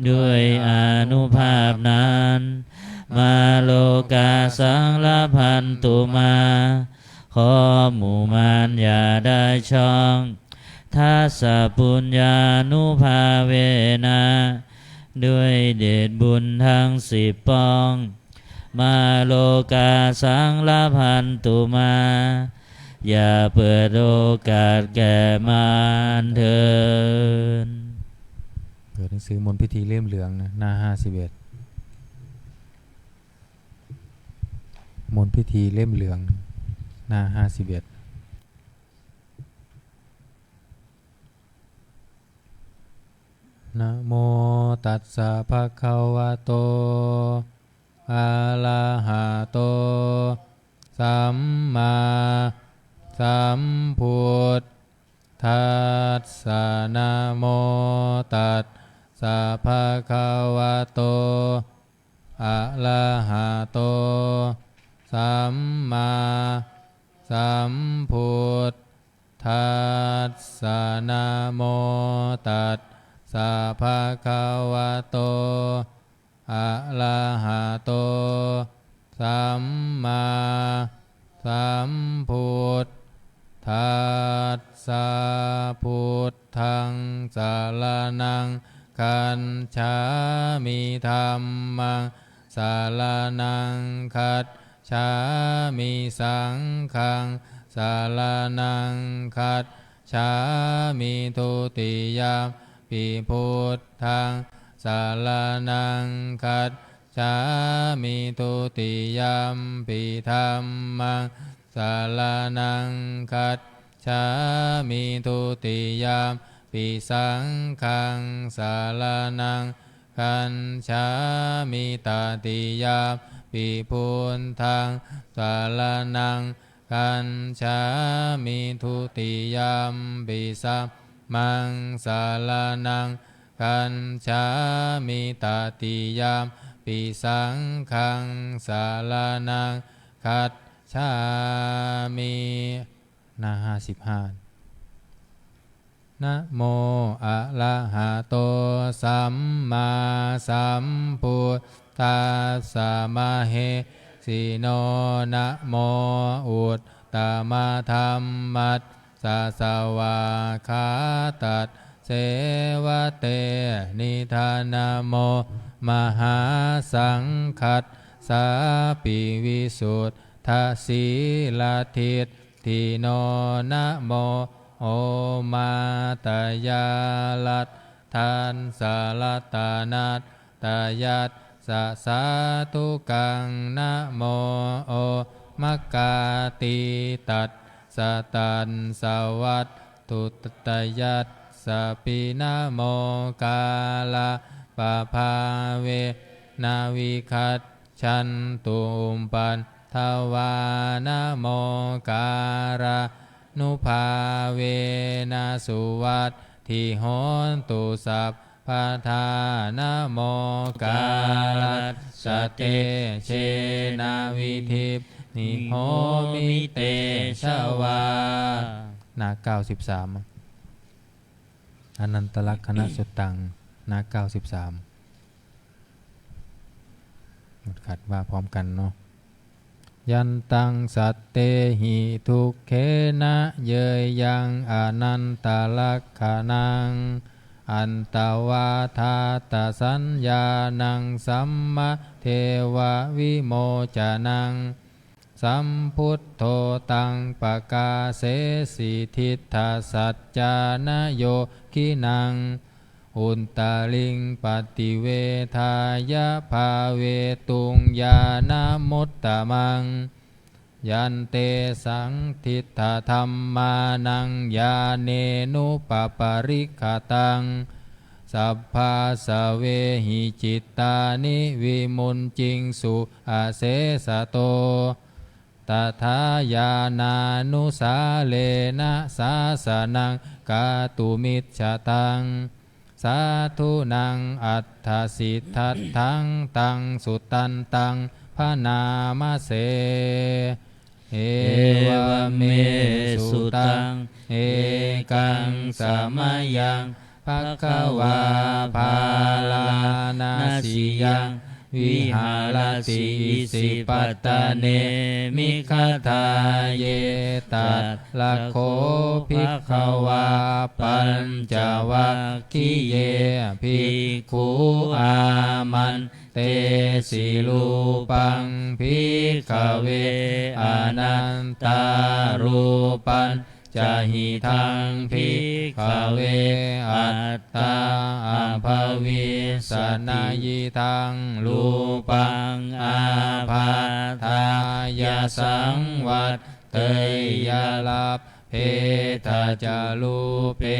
ด้วยอานุภาพนั้น Mā lokā saṃlabhantu mā ขอหมู่มารอย่าได้ช่อง Dasapuññānubhāvena ด้วยเดชบุญทั้งสิบปอง Mā lokā saṃlabhantu mā อย่าเปิดโอกาสแก่มารเถิด เปิดหนังสือมนต์พิธีเล่มเหลืองนะ หน้าห้าสิบเอ็ด มนต์พิธีเล่มเหลือง หน้าห้าสิบเอ็ด Namo tassa bhagavato arahato sammāsambuddhassa. Namo tassa bhagavato arahato sammāsambuddhassa. Namo tassa bhagavato arahato sammāsambuddhassa. Buddhaṃ saraṇaṃ gacchāmi. Dhammaṃ saraṇaṃ gacchāmi. Saṅghaṃ saraṇaṃ gacchāmi. Dutiyampi buddhaṃ saraṇaṃ gacchāmi. Dutiyampi dhammaṃ saraṇaṃ gacchāmi. Dutiyampi saṅghaṃ saraṇaṃ gacchāmi. Tatiyampi buddhaṃ saraṇaṃ gacchāmi. Dutiyampi dhammaṃ saraṇaṃ gacchāmi. Tatiyampi saṅghaṃ saraṇaṃ gacchāmi. หน้าห้าสิบห้า Namo arahato sammāsambuddhassa mahesino. Namo uttamadhammassa svākkhātasseva tenidha. Namo mahāsaṅghassāpi visuddhasīladiṭṭhino. Namo omātyāraddhassa ratanattayassa sādhukaṃ. Namo omakātītassa tassa vatthuttayassapi. Namokārappabhāvena vigac chantu upaddavā. Namokārānubhāvena suvatthi hotu sabbadā. Namokārassa tejena vidhimhi homi tejavā. หน้าเก้าสิบสาม Anantalakkhanasuttaṃ หน้าเก้าสิบสาม หมดขัดว่าพร้อมกันเนาะ Yantaṃ sattehi dukkhena yāyaṃ anantalakkhaṇaṃ antvā dātasaññāṇaṃ sammadeva vimocanaṃ. Sambuddho taṃ pakāsesi diṭṭhasaccāna yoginaṃ uttariṃ paṭivedāya bhāvetuṃ ñāṇamuttamaṃ. Yantesaṃ diṭṭhadhammānaṃ ñāṇenupaparikkhataṃ sabbāsavehi cittāni vimucciṃsu asesato. Tathā ñāṇānusārena sāsanaṃ kātumiccataṃ sādhūnaṃ attasiddhatthaṃ taṃ sudantaṃ bhaṇāma se. Evaṃ me sutaṃ. Ekaṃ samayaṃ bhagavā bārāṇasiyaṃ viharati isipatane migadāye. Tatra kho bhagavā pañcavaggiye bhikkhū āman tesi: Rūpaṃ, bhikkhave, anattā. Rūpañca hidaṃ, bhikkhave, attā abhavissa. Na hidaṃ rūpaṃ ābādhāya saṃvatteyya, lab bhetha ca rūpe,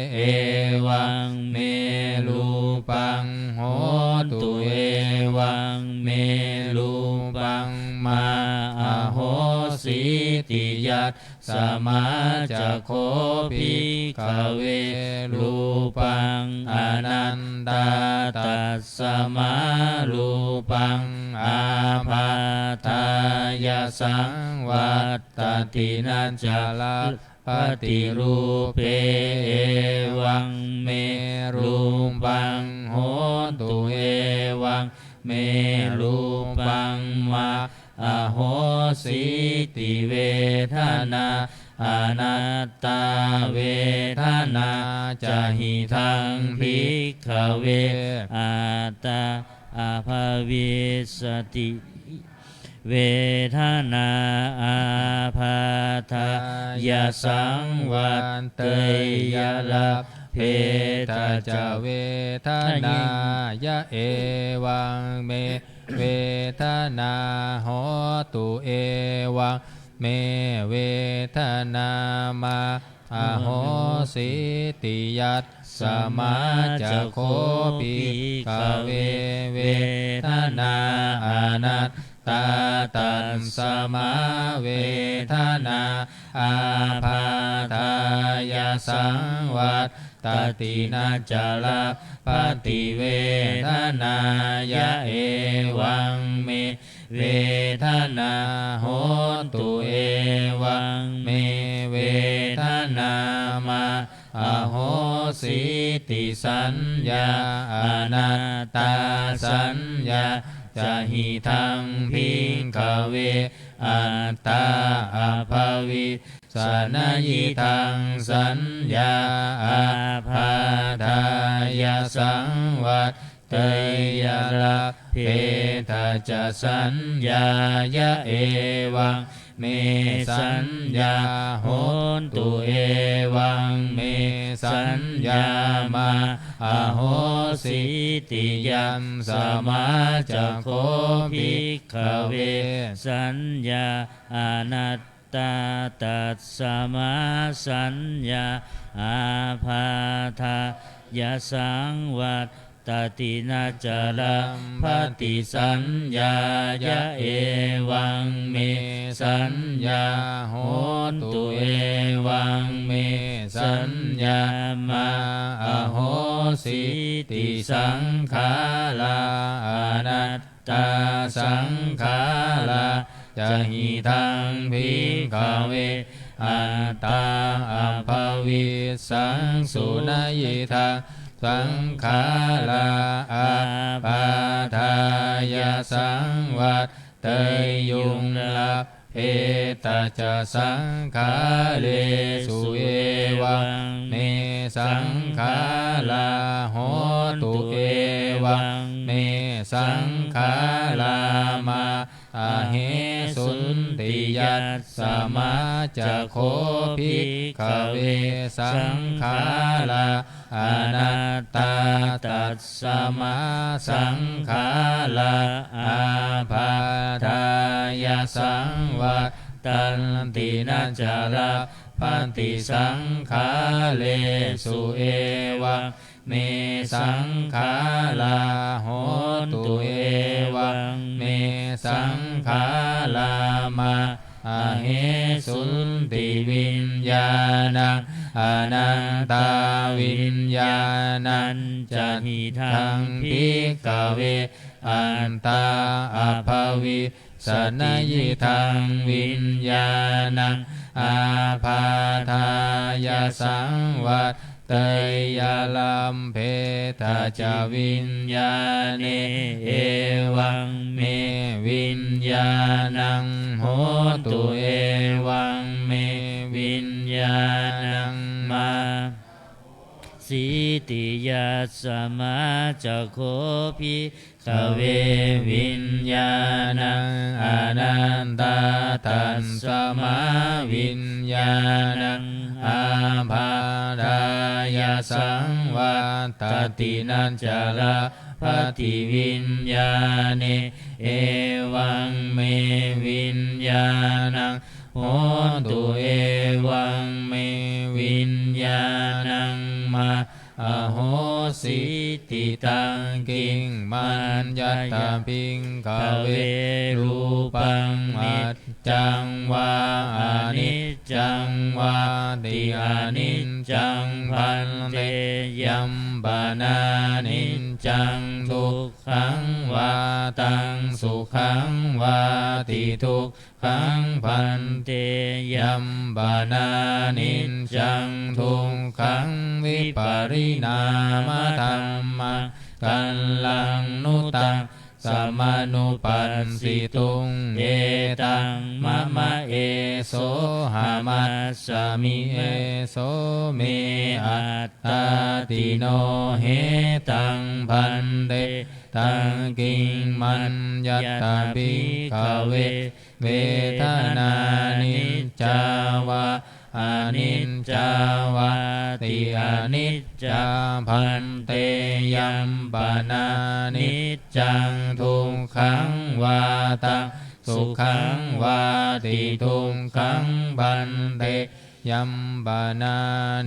evaṃ me rūpaṃ hotu, evaṃ me rūpaṃ mā ahosīti. Yasmā ca kho, bhikkhave, rūpaṃ anattā, tasmā rūpaṃ ābādhāya saṃvat tati, na ca labbhati rūpe, evaṃ me rūpaṃ hotu, evaṃ me rūpaṃ mā ahosīti. Vedanā anattā, vedanā ca hidaṃ, bhikkhave, attā abhavissati. Vedanā ābādhāya saṃvatteyya, labbhetha ca vedanāya, evaṃ me vedanā hotu, evaṃ me vedanā mā ahosīti. Yasmā ca kho, bhikkhave, vedanā anattā, tasmā vedanā ābādhāya saṃvattati, na ca labbhati vedanāya, evaṃ me vedanā hotu, evaṃ me vedanā mā ahosīti. Saññā anattā, saññā ca hidaṃ, bhikkhave, attā abhavissa. Na hidaṃ saññā ābādhāya saṃvat teyya, labbhetha ca saññāya, evaṃ me saññā hotu, evaṃ me saññā mā ahosīti. Yasmā ca kho, bhikkhave, saññā anat tā, tasmā saññā ābādhāya saṃvattati, na ca labbhati saññāya, evaṃ me saññā hotu, evaṃ me saññā mā ahosīti. Saṅkhārā anat tā, saṅkhārā ca hidaṃ, bhikkhave, attā abhavissaṃsu. Na hidaṃ saṅkhārā ābādhāya saṃvatteyyuṃ, labbhetha ca saṅkhāresu, evaṃ me saṅkhārā hontu, evaṃ me saṅkhārā mā ahesunti. Yasmā ca kho, bhikkhave, saṅkhārā anattā, tasmā saṅkhārā ābādhāya saṃvattanti, na ca labbhati saṅkhāresu, evaṃ me saṅkhārā hontu, evaṃ me saṅkhārā mā ahesunti. Viññāṇaṃ anattā, viññāṇañca hidaṃ, bhikkhave, attā abhavi sannayhidaṃ viññāṇaṃ ābādhāya saṃvatteyya.labhetha ca viññāṇe evaṃ me viññāṇaṃ hotu, evaṃ me viññāṇaṃ mā sīti. Yasmā ca kho bhikkhave viññāṇaṃ anattā, tasmā viññāṇaṃ ābādhāya saṃvattati, na ca labhati viññāṇe evaṃ me viññāṇaṃ hotu, evaṃ me viññāṇaṃ mā ahosīti. Taṃ kiṃ maññatha bhikkhave rūpaṃ niccaṃ vā aniccaṃ vāti. Aniccaṃ bhante. Yampanā niccaṃ dukkhaṃ vā taṃ sukhaṃ vāti. Duk khaṃ bhante. Yampanā niccaṃ dukkhaṃ vipariṇāmadhammaṃ kallaṃ nu taṃ samanupassituṃ. Etaṃ mama, esohamasmi, eso me attāti. No hetaṃ bhante. Taṃ kiṃ maññatha bhikkhave vedanā niccā vā aniccā vāti. Aniccā bhante. Yampanā niccaṃ dukkhaṃ vā taṃ sukhaṃ vāti. Dukkhaṃ bhante. Yampanā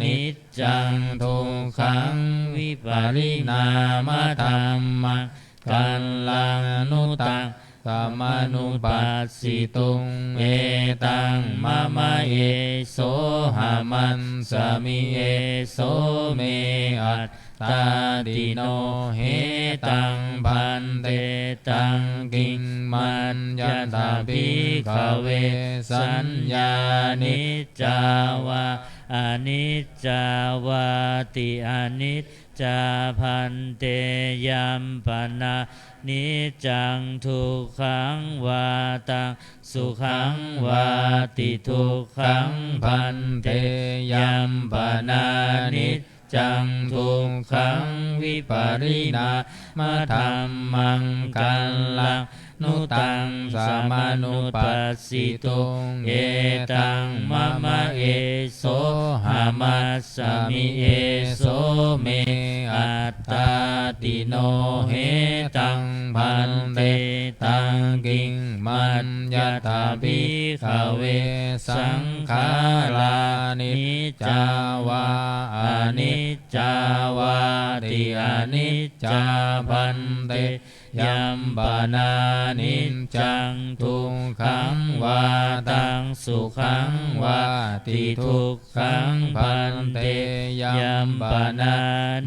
niccaṃ dukkhaṃ vipariṇāmadhammaṃ kallaṃ nu taṃ samanupassituṃ. Etaṃ mama, esohamasmi, eso me attāti. No hetaṃ bhante. Taṃ kiṃ maññatha bhikkhave saññā niccā vā aniccā vāti. Anic cā bhante. Yampanā niccaṃ dukkhaṃ vā taṃ sukhaṃ vāti. Dukkhaṃ bhante. Yampanā niccaṃ dukkhaṃ vipariṇāmadhammaṃ kallaṃ nu taṃ samanupassituṃ. Etaṃ mama, esohamasmi, eso me attāti. No hetaṃ bhante. Taṃ kiṃ maññatha bhikkhave saṅkhārā niccā vā aniccā vāti. Aniccā bhante. Yampanā niccaṃ dukkhaṃ vā taṃ sukhaṃ vāti. Dukkhaṃ bhante. Yampanā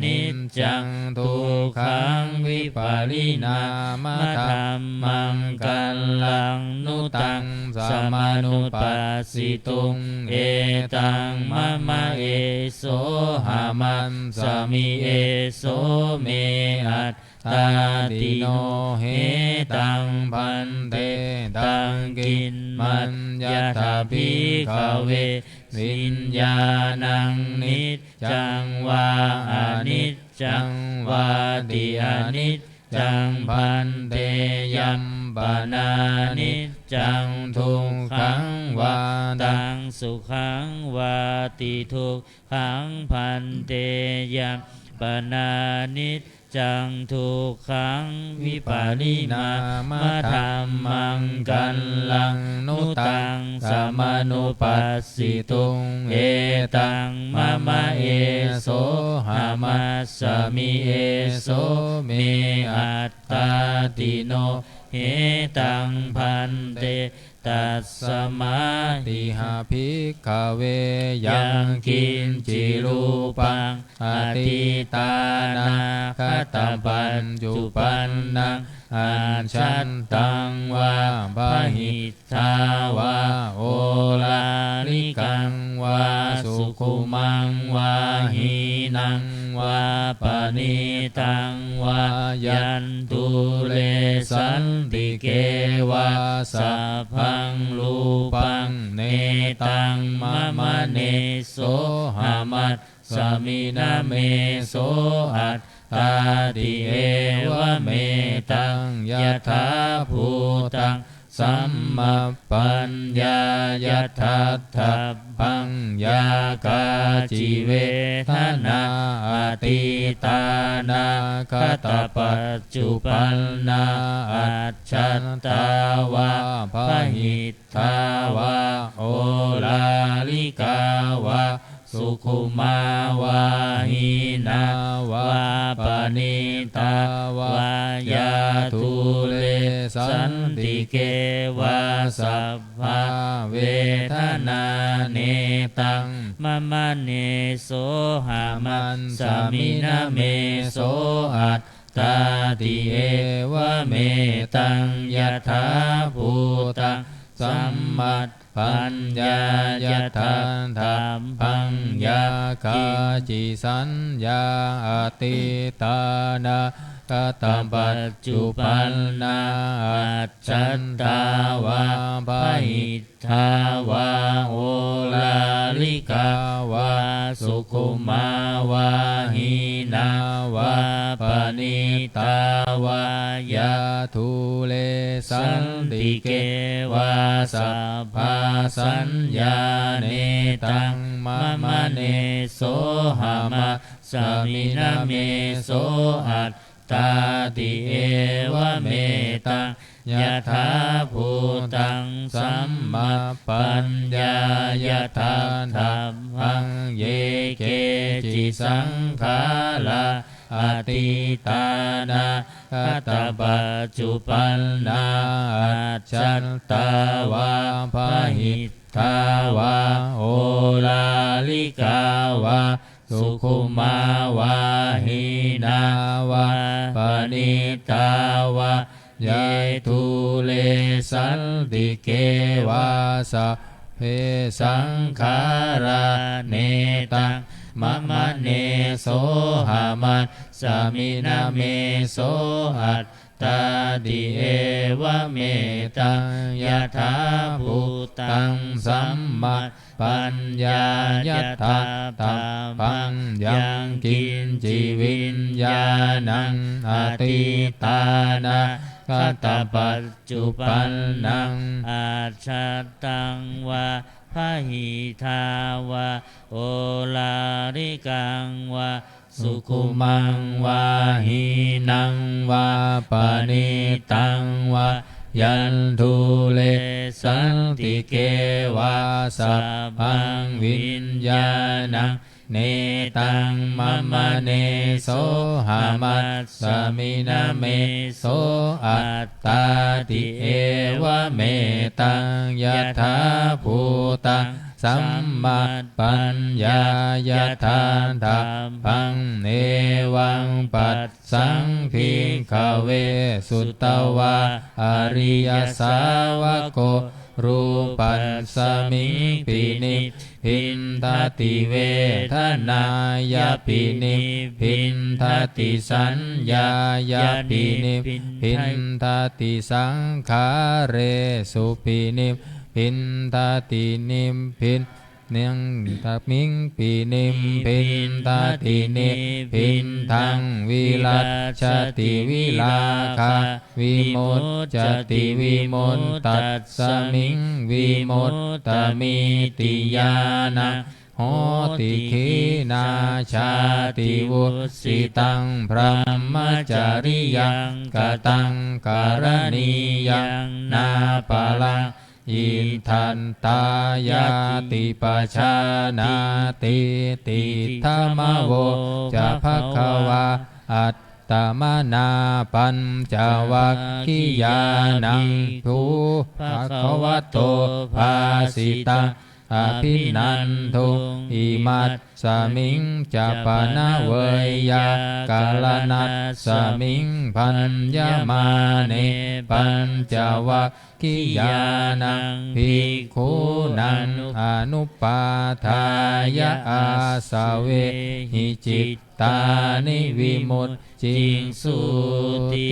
niccaṃ dukkhaṃ vipariṇāmadhammaṃ kallaṃ nu taṃ samanupassituṃ. Etaṃ mama, esohamasmi, eso me attāti. No hetaṃ bhante. Taṃ kiṃ maññatha bhikkhave viññāṇaṃ niccaṃ vā aniccaṃ vāti. Aniccaṃ bhante. Yampanā niccaṃ dukkhaṃ vā taṃ sukhaṃ vāti. Dukkhaṃ bhante. Yampanā niccaṃ dukkhaṃ vipariṇāmadhammaṃ kallaṃ nu taṃ samanupassituṃ. Etaṃ mama, esohamasmi, eso me attāti. No hetaṃ bhante. Tasmā tiha bhikkhave yaṃ kiñci rūpaṃ atītānāgatapaccuppannaṃ ajjhattaṃ vā bahiddhā vā oḷārikaṃ vā sukhumaṃ vā hīnaṃ vā paṇītaṃ vā yan dūre santike vā sabbaṃ rūpaṃ netaṃ mama nesohamasmi na meso attāti evametaṃ yathābhūtaṃ sammappaññāya daṭṭhabbaṃ. Yā kāci vedanā atītānāgatapaccupannā ajjhattā vā bahiddhā vā oḷārikā vā sukkhumā vā hīnā vā paṇītā vā yā dūre santike vā sabbā vedanā netaṃ mama nesohamasmi na meso attāti evametaṃ yathābhūtaṃ sammappaññāya daṭṭhabbaṃ. Yā kāci saññā atītānāgatapaccupannā ajjhattā vā bahiddhā vā oḷārikā vā sukkhumā vā hīnā vā paṇītā vā yā dūre santike vā sabbā saññā netaṃ mama nesohamasmi na meso attāti evametaṃ yathābhūtaṃ sammappaññāya daṭṭhabbaṃ. Ye keci saṅkhārā atītānāgatapaccupannā ajjhattā vā bahiddhā vā oḷārikā vā sukkhumā vā hīnā vā paṇītā vā ye dūre santike vā sabbe saṅkhārā netaṃ mama nesohamasmi na meso attāti evametaṃ yathābhūtaṃ sammappaññāya daṭṭhabbaṃ. Yaṅkiñci viññāṇaṃ atītānāgatapaccupannaṃ ajjhattaṃ vā bahiddhā vā oḷārikaṃ vā sukhumaṃ vā hīnaṃ vā paṇītaṃ vā yan dūre santike vā sabbaṃ viññāṇaṃ netaṃ mama nesohamasmi na meso attāti evametaṃ yathābhūtaṃ sammappaññāya daṭṭhabbaṃ. Evaṃ passaṃ bhikkhave sutavā ariyasāvako rūpasmiṃ bhinibbiṇḍati vedanāya bhinibbiṇḍati saññāya bhinibbiṇḍati saṅkhāresu bhinibbiṇḍati nibbin naṃ tamiṃ bhinibbiṇḍati nibbiṇḍaṃ virajjati virāgā vimuccati vimuttassmiṃ vimuttamitti ñāṇaṃ hoti. Khīṇā jāti, vussitaṃ brahmacariyaṃ, kataṃ karaṇīyaṃ, nāparaṃ itthattāyāti pajānātīti. Idamavoca bhagavā. Attamanā pañcavaggiyānaṃ bhagavato bhāsitaṃ abhinanduṃ. Imasmiñca pana veyyākaraṇasmiṃ bhaññamāne pañcavaggiyānaṃ bhikkhūnaṃ anupādāya āsavehi cittāni vimucciṃsūti.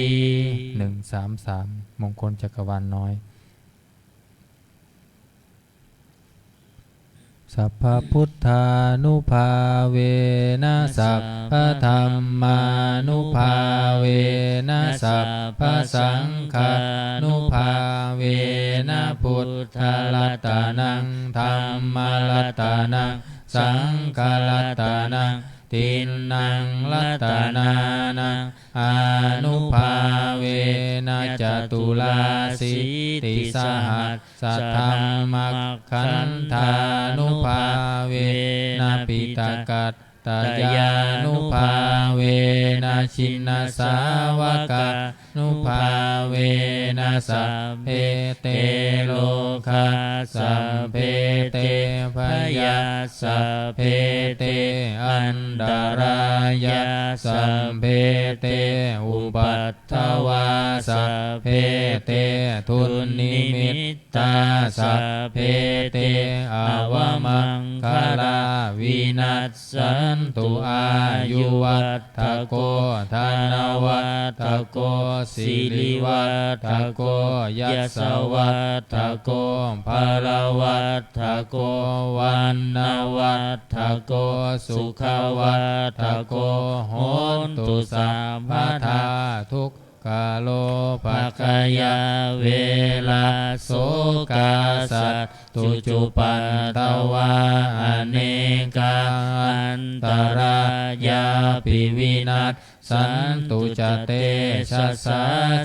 หนึ่งสามสาม มงคลจักรวาลน้อย Sabbabuddhānubhāvena sabbadhammānubhāvena sabbasaṅghānubhāvena buddharatanaṃ dhammaratanaṃ saṅgharatanaṃ tiṇṇaṃ ratanānaṃ ānubhāvena caturāsītisahassadhammakkhandhānubhāvena piṭakattayānubhāvena jinasāvakā nubhāvena sabbe te rogā sabbe te bhayā sabbe te antarāyā sabbe te upaddavā sabbe te dunnimittā sabbe te avamaṅgalā vinas santu āyuvaḍḍhako dhanavaḍḍhako sirivaḍḍhako yasavaḍḍhako balavaḍḍhako vaṇṇavaḍḍhako sukhavaḍḍhako hontu sabbadā. Duk kharobhayā verā sokā sattu cupaddavā anekā antarāyāpi vinassantu ca tejasā.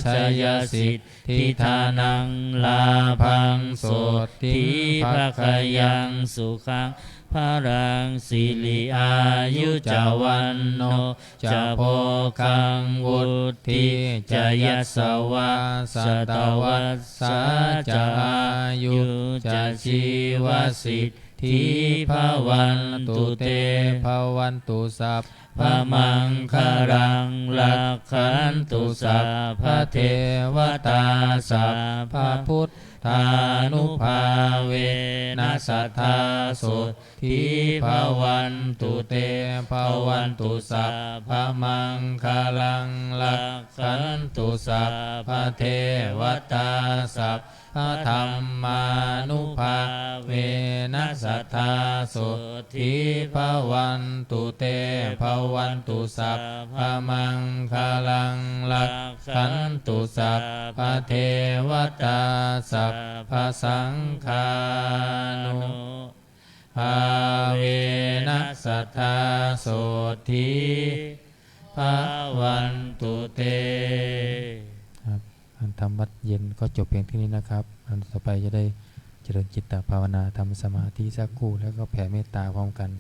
Jayasiddhi dhanaṃ lābhaṃ sotthi bhāgyaṃ sukhaṃ balaṃ siri āyu ca vaṇṇo ca bhogaṃ vuḍḍhī ca yasavā satavassā ca āyū ca jīvasiddhī bhavantu te. Bhavatu sabbamaṅgalaṃ rakkhantu sabbadevatā sabbabuddhānubhāvena sadā sot thi bhavantu te. Bhavatu sabbamaṅgalaṃ rakkhantu sabbadevatā sabbadhammānubhāvena sadā sotthi bhavantu te. Bhavatu sabbamaṅgalaṃ rakkhantu sabbadevatā sabbasaṅghānu bhāvena sadā sotthī bhavantu te. ครับ การทำวัตรเย็นก็จบเพียงเท่านี้นะครับ อันต่อไปจะได้เจริญจิตตภาวนา ทำสมาธิสักครู่ แล้วก็แผ่เมตตาพร้อมกัน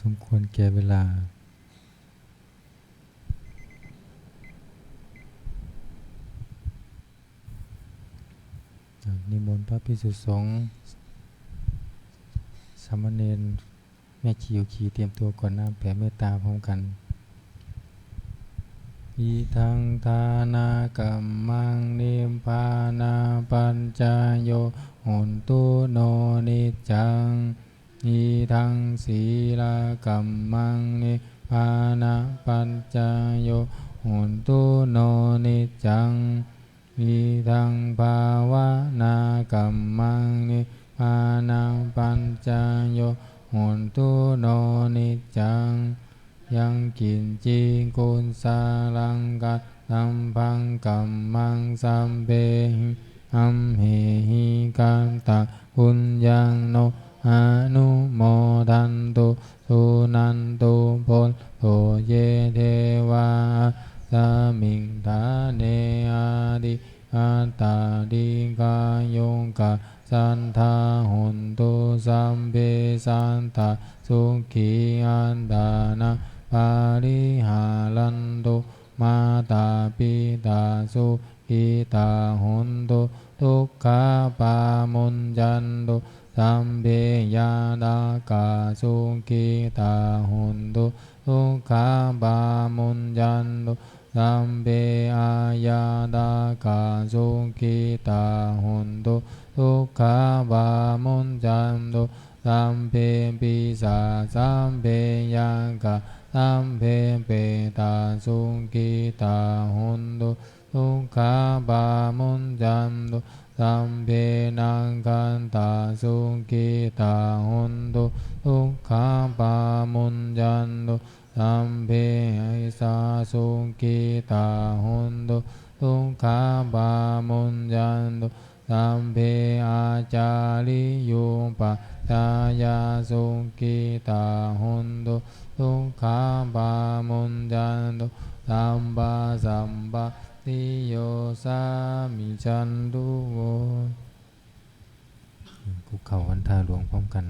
สมควรแก่เวลา นิมนต์พระภิกษุสงฆ์ สามเณร แม่ชีอุขี เตรียมตัวกรวดน้ำแผ่เมตตาพร้อมกัน Idaṃ dānakammaṃ nibbānapaccayo hotu no niccaṃ. Idaṃ sīlakammaṃ nibbānapaccayo hotu no niccaṃ. Idaṃ bhāvanākammaṃ nibbānapaccayo hotu no niccaṃ. Yaṃ kiñci kusalaṃ kattabbaṃ kammaṃ sabbehi amhehi kattā puññaṃ no anumodantu suṇantu bhonto ye devā asmiṃ ṭhāne adhigatā dīghāyukā sadā hontu sabbe sattā sukhī attānaṃ pariharantu. Mātā pitā sukhitā hontu dukkhā pamuñcantu. Sabbe ñātakā sukhitā hontu dukkhā pamuñcantu. Sabbe aññātakā sukhitā hontu dukkhā pamuñcantu. Sabbe pisā sabbe yakkhā sabbe petā sukhitā hontu dukkhā pamuñcantu. Sabbe nakkhattā sukhitā hontu dukkhā pamuñcantu. Sabbe essā sukhitā hontu dukkhā pamuñcantu. Sabbe ācariyupajjhāyā sukhitā hontu dukkhā pamuñcantu. Sabbasampattī yo samijjhantu vo. คุกเข่าวันทาหลวงพร้อมกัน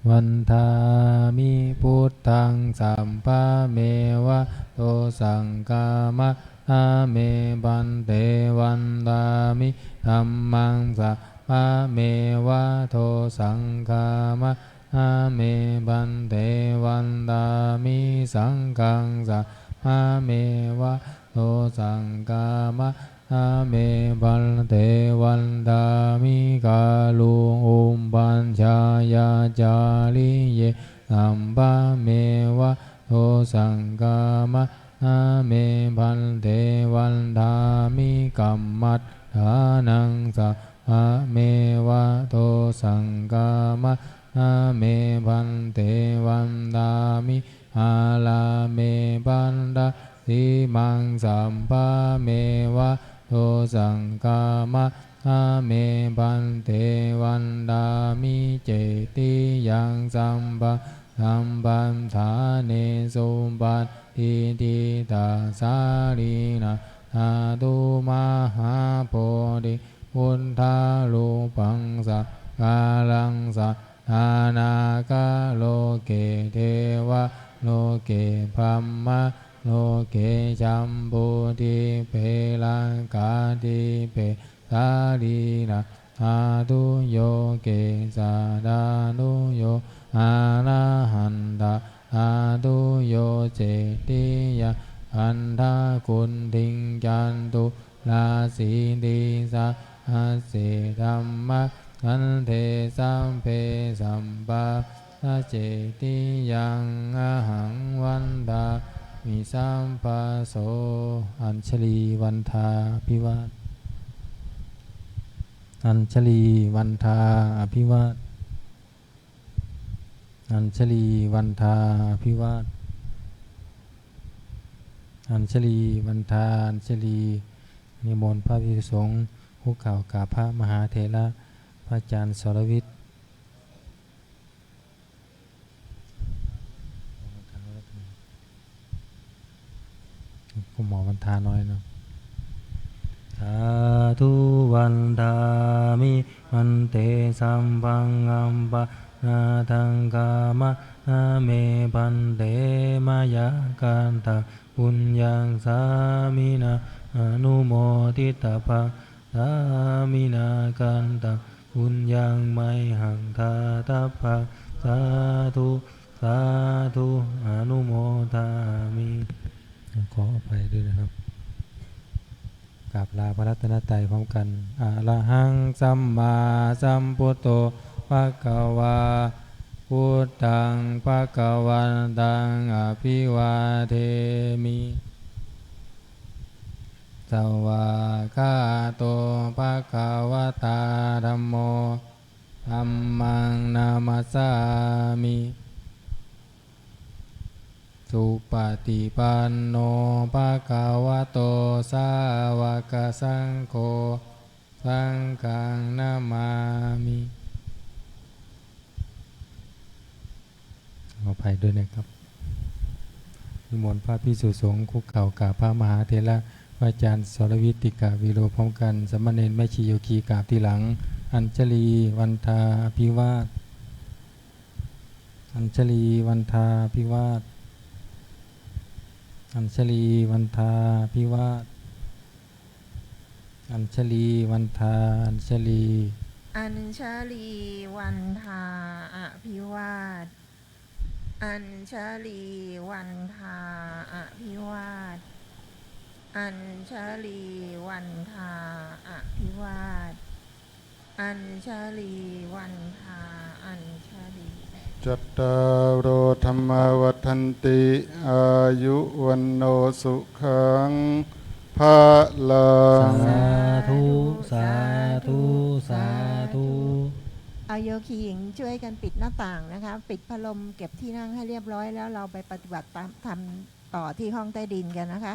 Vandāmi buddhaṃ sabbameva dosaṃ khamatha me bhante. Vandāmi dhammaṃ sabbameva dosaṃ khamatha me bhante. Vandāmi saṅghaṃ sabbameva dosaṃ khamatha me bhante. Vandāmi guruupajjhāyācariye sabbameva dosaṃ khamatha me bhante. Vandāmi kammaṭṭhānaṃ sabbameva dosaṃ khamatha me bhante. Vandāmi ārāme pattasimaṃ sabbameva dosaṃ khamatha me bhante. Vandāmi cetiyaṃ sabbasampattidhanesu patiṭṭhitā sārīrā dhātu mahābodhi buddharūpaṃ sakāraṃ sadā nāgaloke devaloke brahmaloke jambudīpe laṅkādīpe sārīrā dhātuyo kesā dhātuyo arahattā dhātuyo cetiyaṃ bandhakundhiṃ catu rāsītisahassi dhammakkhandhe sabbe sabbā sacetiyaṃ ahaṃ vandāmi sabbaso. Añjalī vandā abhivā- Añjalī vandā abhivā- Añjalī vandā abhivā- Añjalī vandā añjalī. นิมนต์พระภิกษุสงฆ์คุกเข่ากราบพระมหาเถระ พระอาจารย์สรวิทย์ คุณหมอวันทาน้อยเนาะ Sādhu vandāmi bhante sabbaṃ aparādhaṃ khamatha me bhante, mayā kattaṃ puññaṃ sāminā anumoditabbaṃ, sāminā kattaṃ puññaṃ mayhaṃ dātabbaṃ. Sādhu sādhu anumodāmi. ขออภัยด้วยนะครับ กราบลาพระรัตนตรัยพร้อมกัน Arahaṃ sammāsambuddho bhagavā, buddhaṃ bhagavantaṃ abhivādemi. Svākkhāto bhagavatā dhammo, dhammaṃ namassāmi. Supaṭipanno bhagavato sāvakasaṅgho, saṅghaṃ namāmi. ขออภัยด้วยนะครับ นิมนต์พระภิกษุสงฆ์คุกเข่ากราบพระมหาเถระ พระอาจารย์สรวิทย์ ติกะวีโร พร้อมกัน สามเณรแม่ชีโยคีกราบทีหลัง Añjalī vandā abhivāda. Añjalī vandā abhivāda. Añjalī vandā abhivāda. Añjalī vandā, añjalī. Añjalī vandā abhivāda. Añjalī vandā abhivāda. Añjalī vandā abhivāda. Añjalī vandā, añjalī. Cattāro dhammā vaḍḍhanti, āyu vaṇṇo sukhaṃ balaṃ. Sādhu, sādhu, sādhu. เอาโยคีหญิงช่วยกันปิดหน้าต่างนะคะ ปิดพัดลม เก็บที่นั่งให้เรียบร้อยแล้ว เราไปปฏิบัติตามธรรมต่อที่ห้องใต้ดินกันนะคะ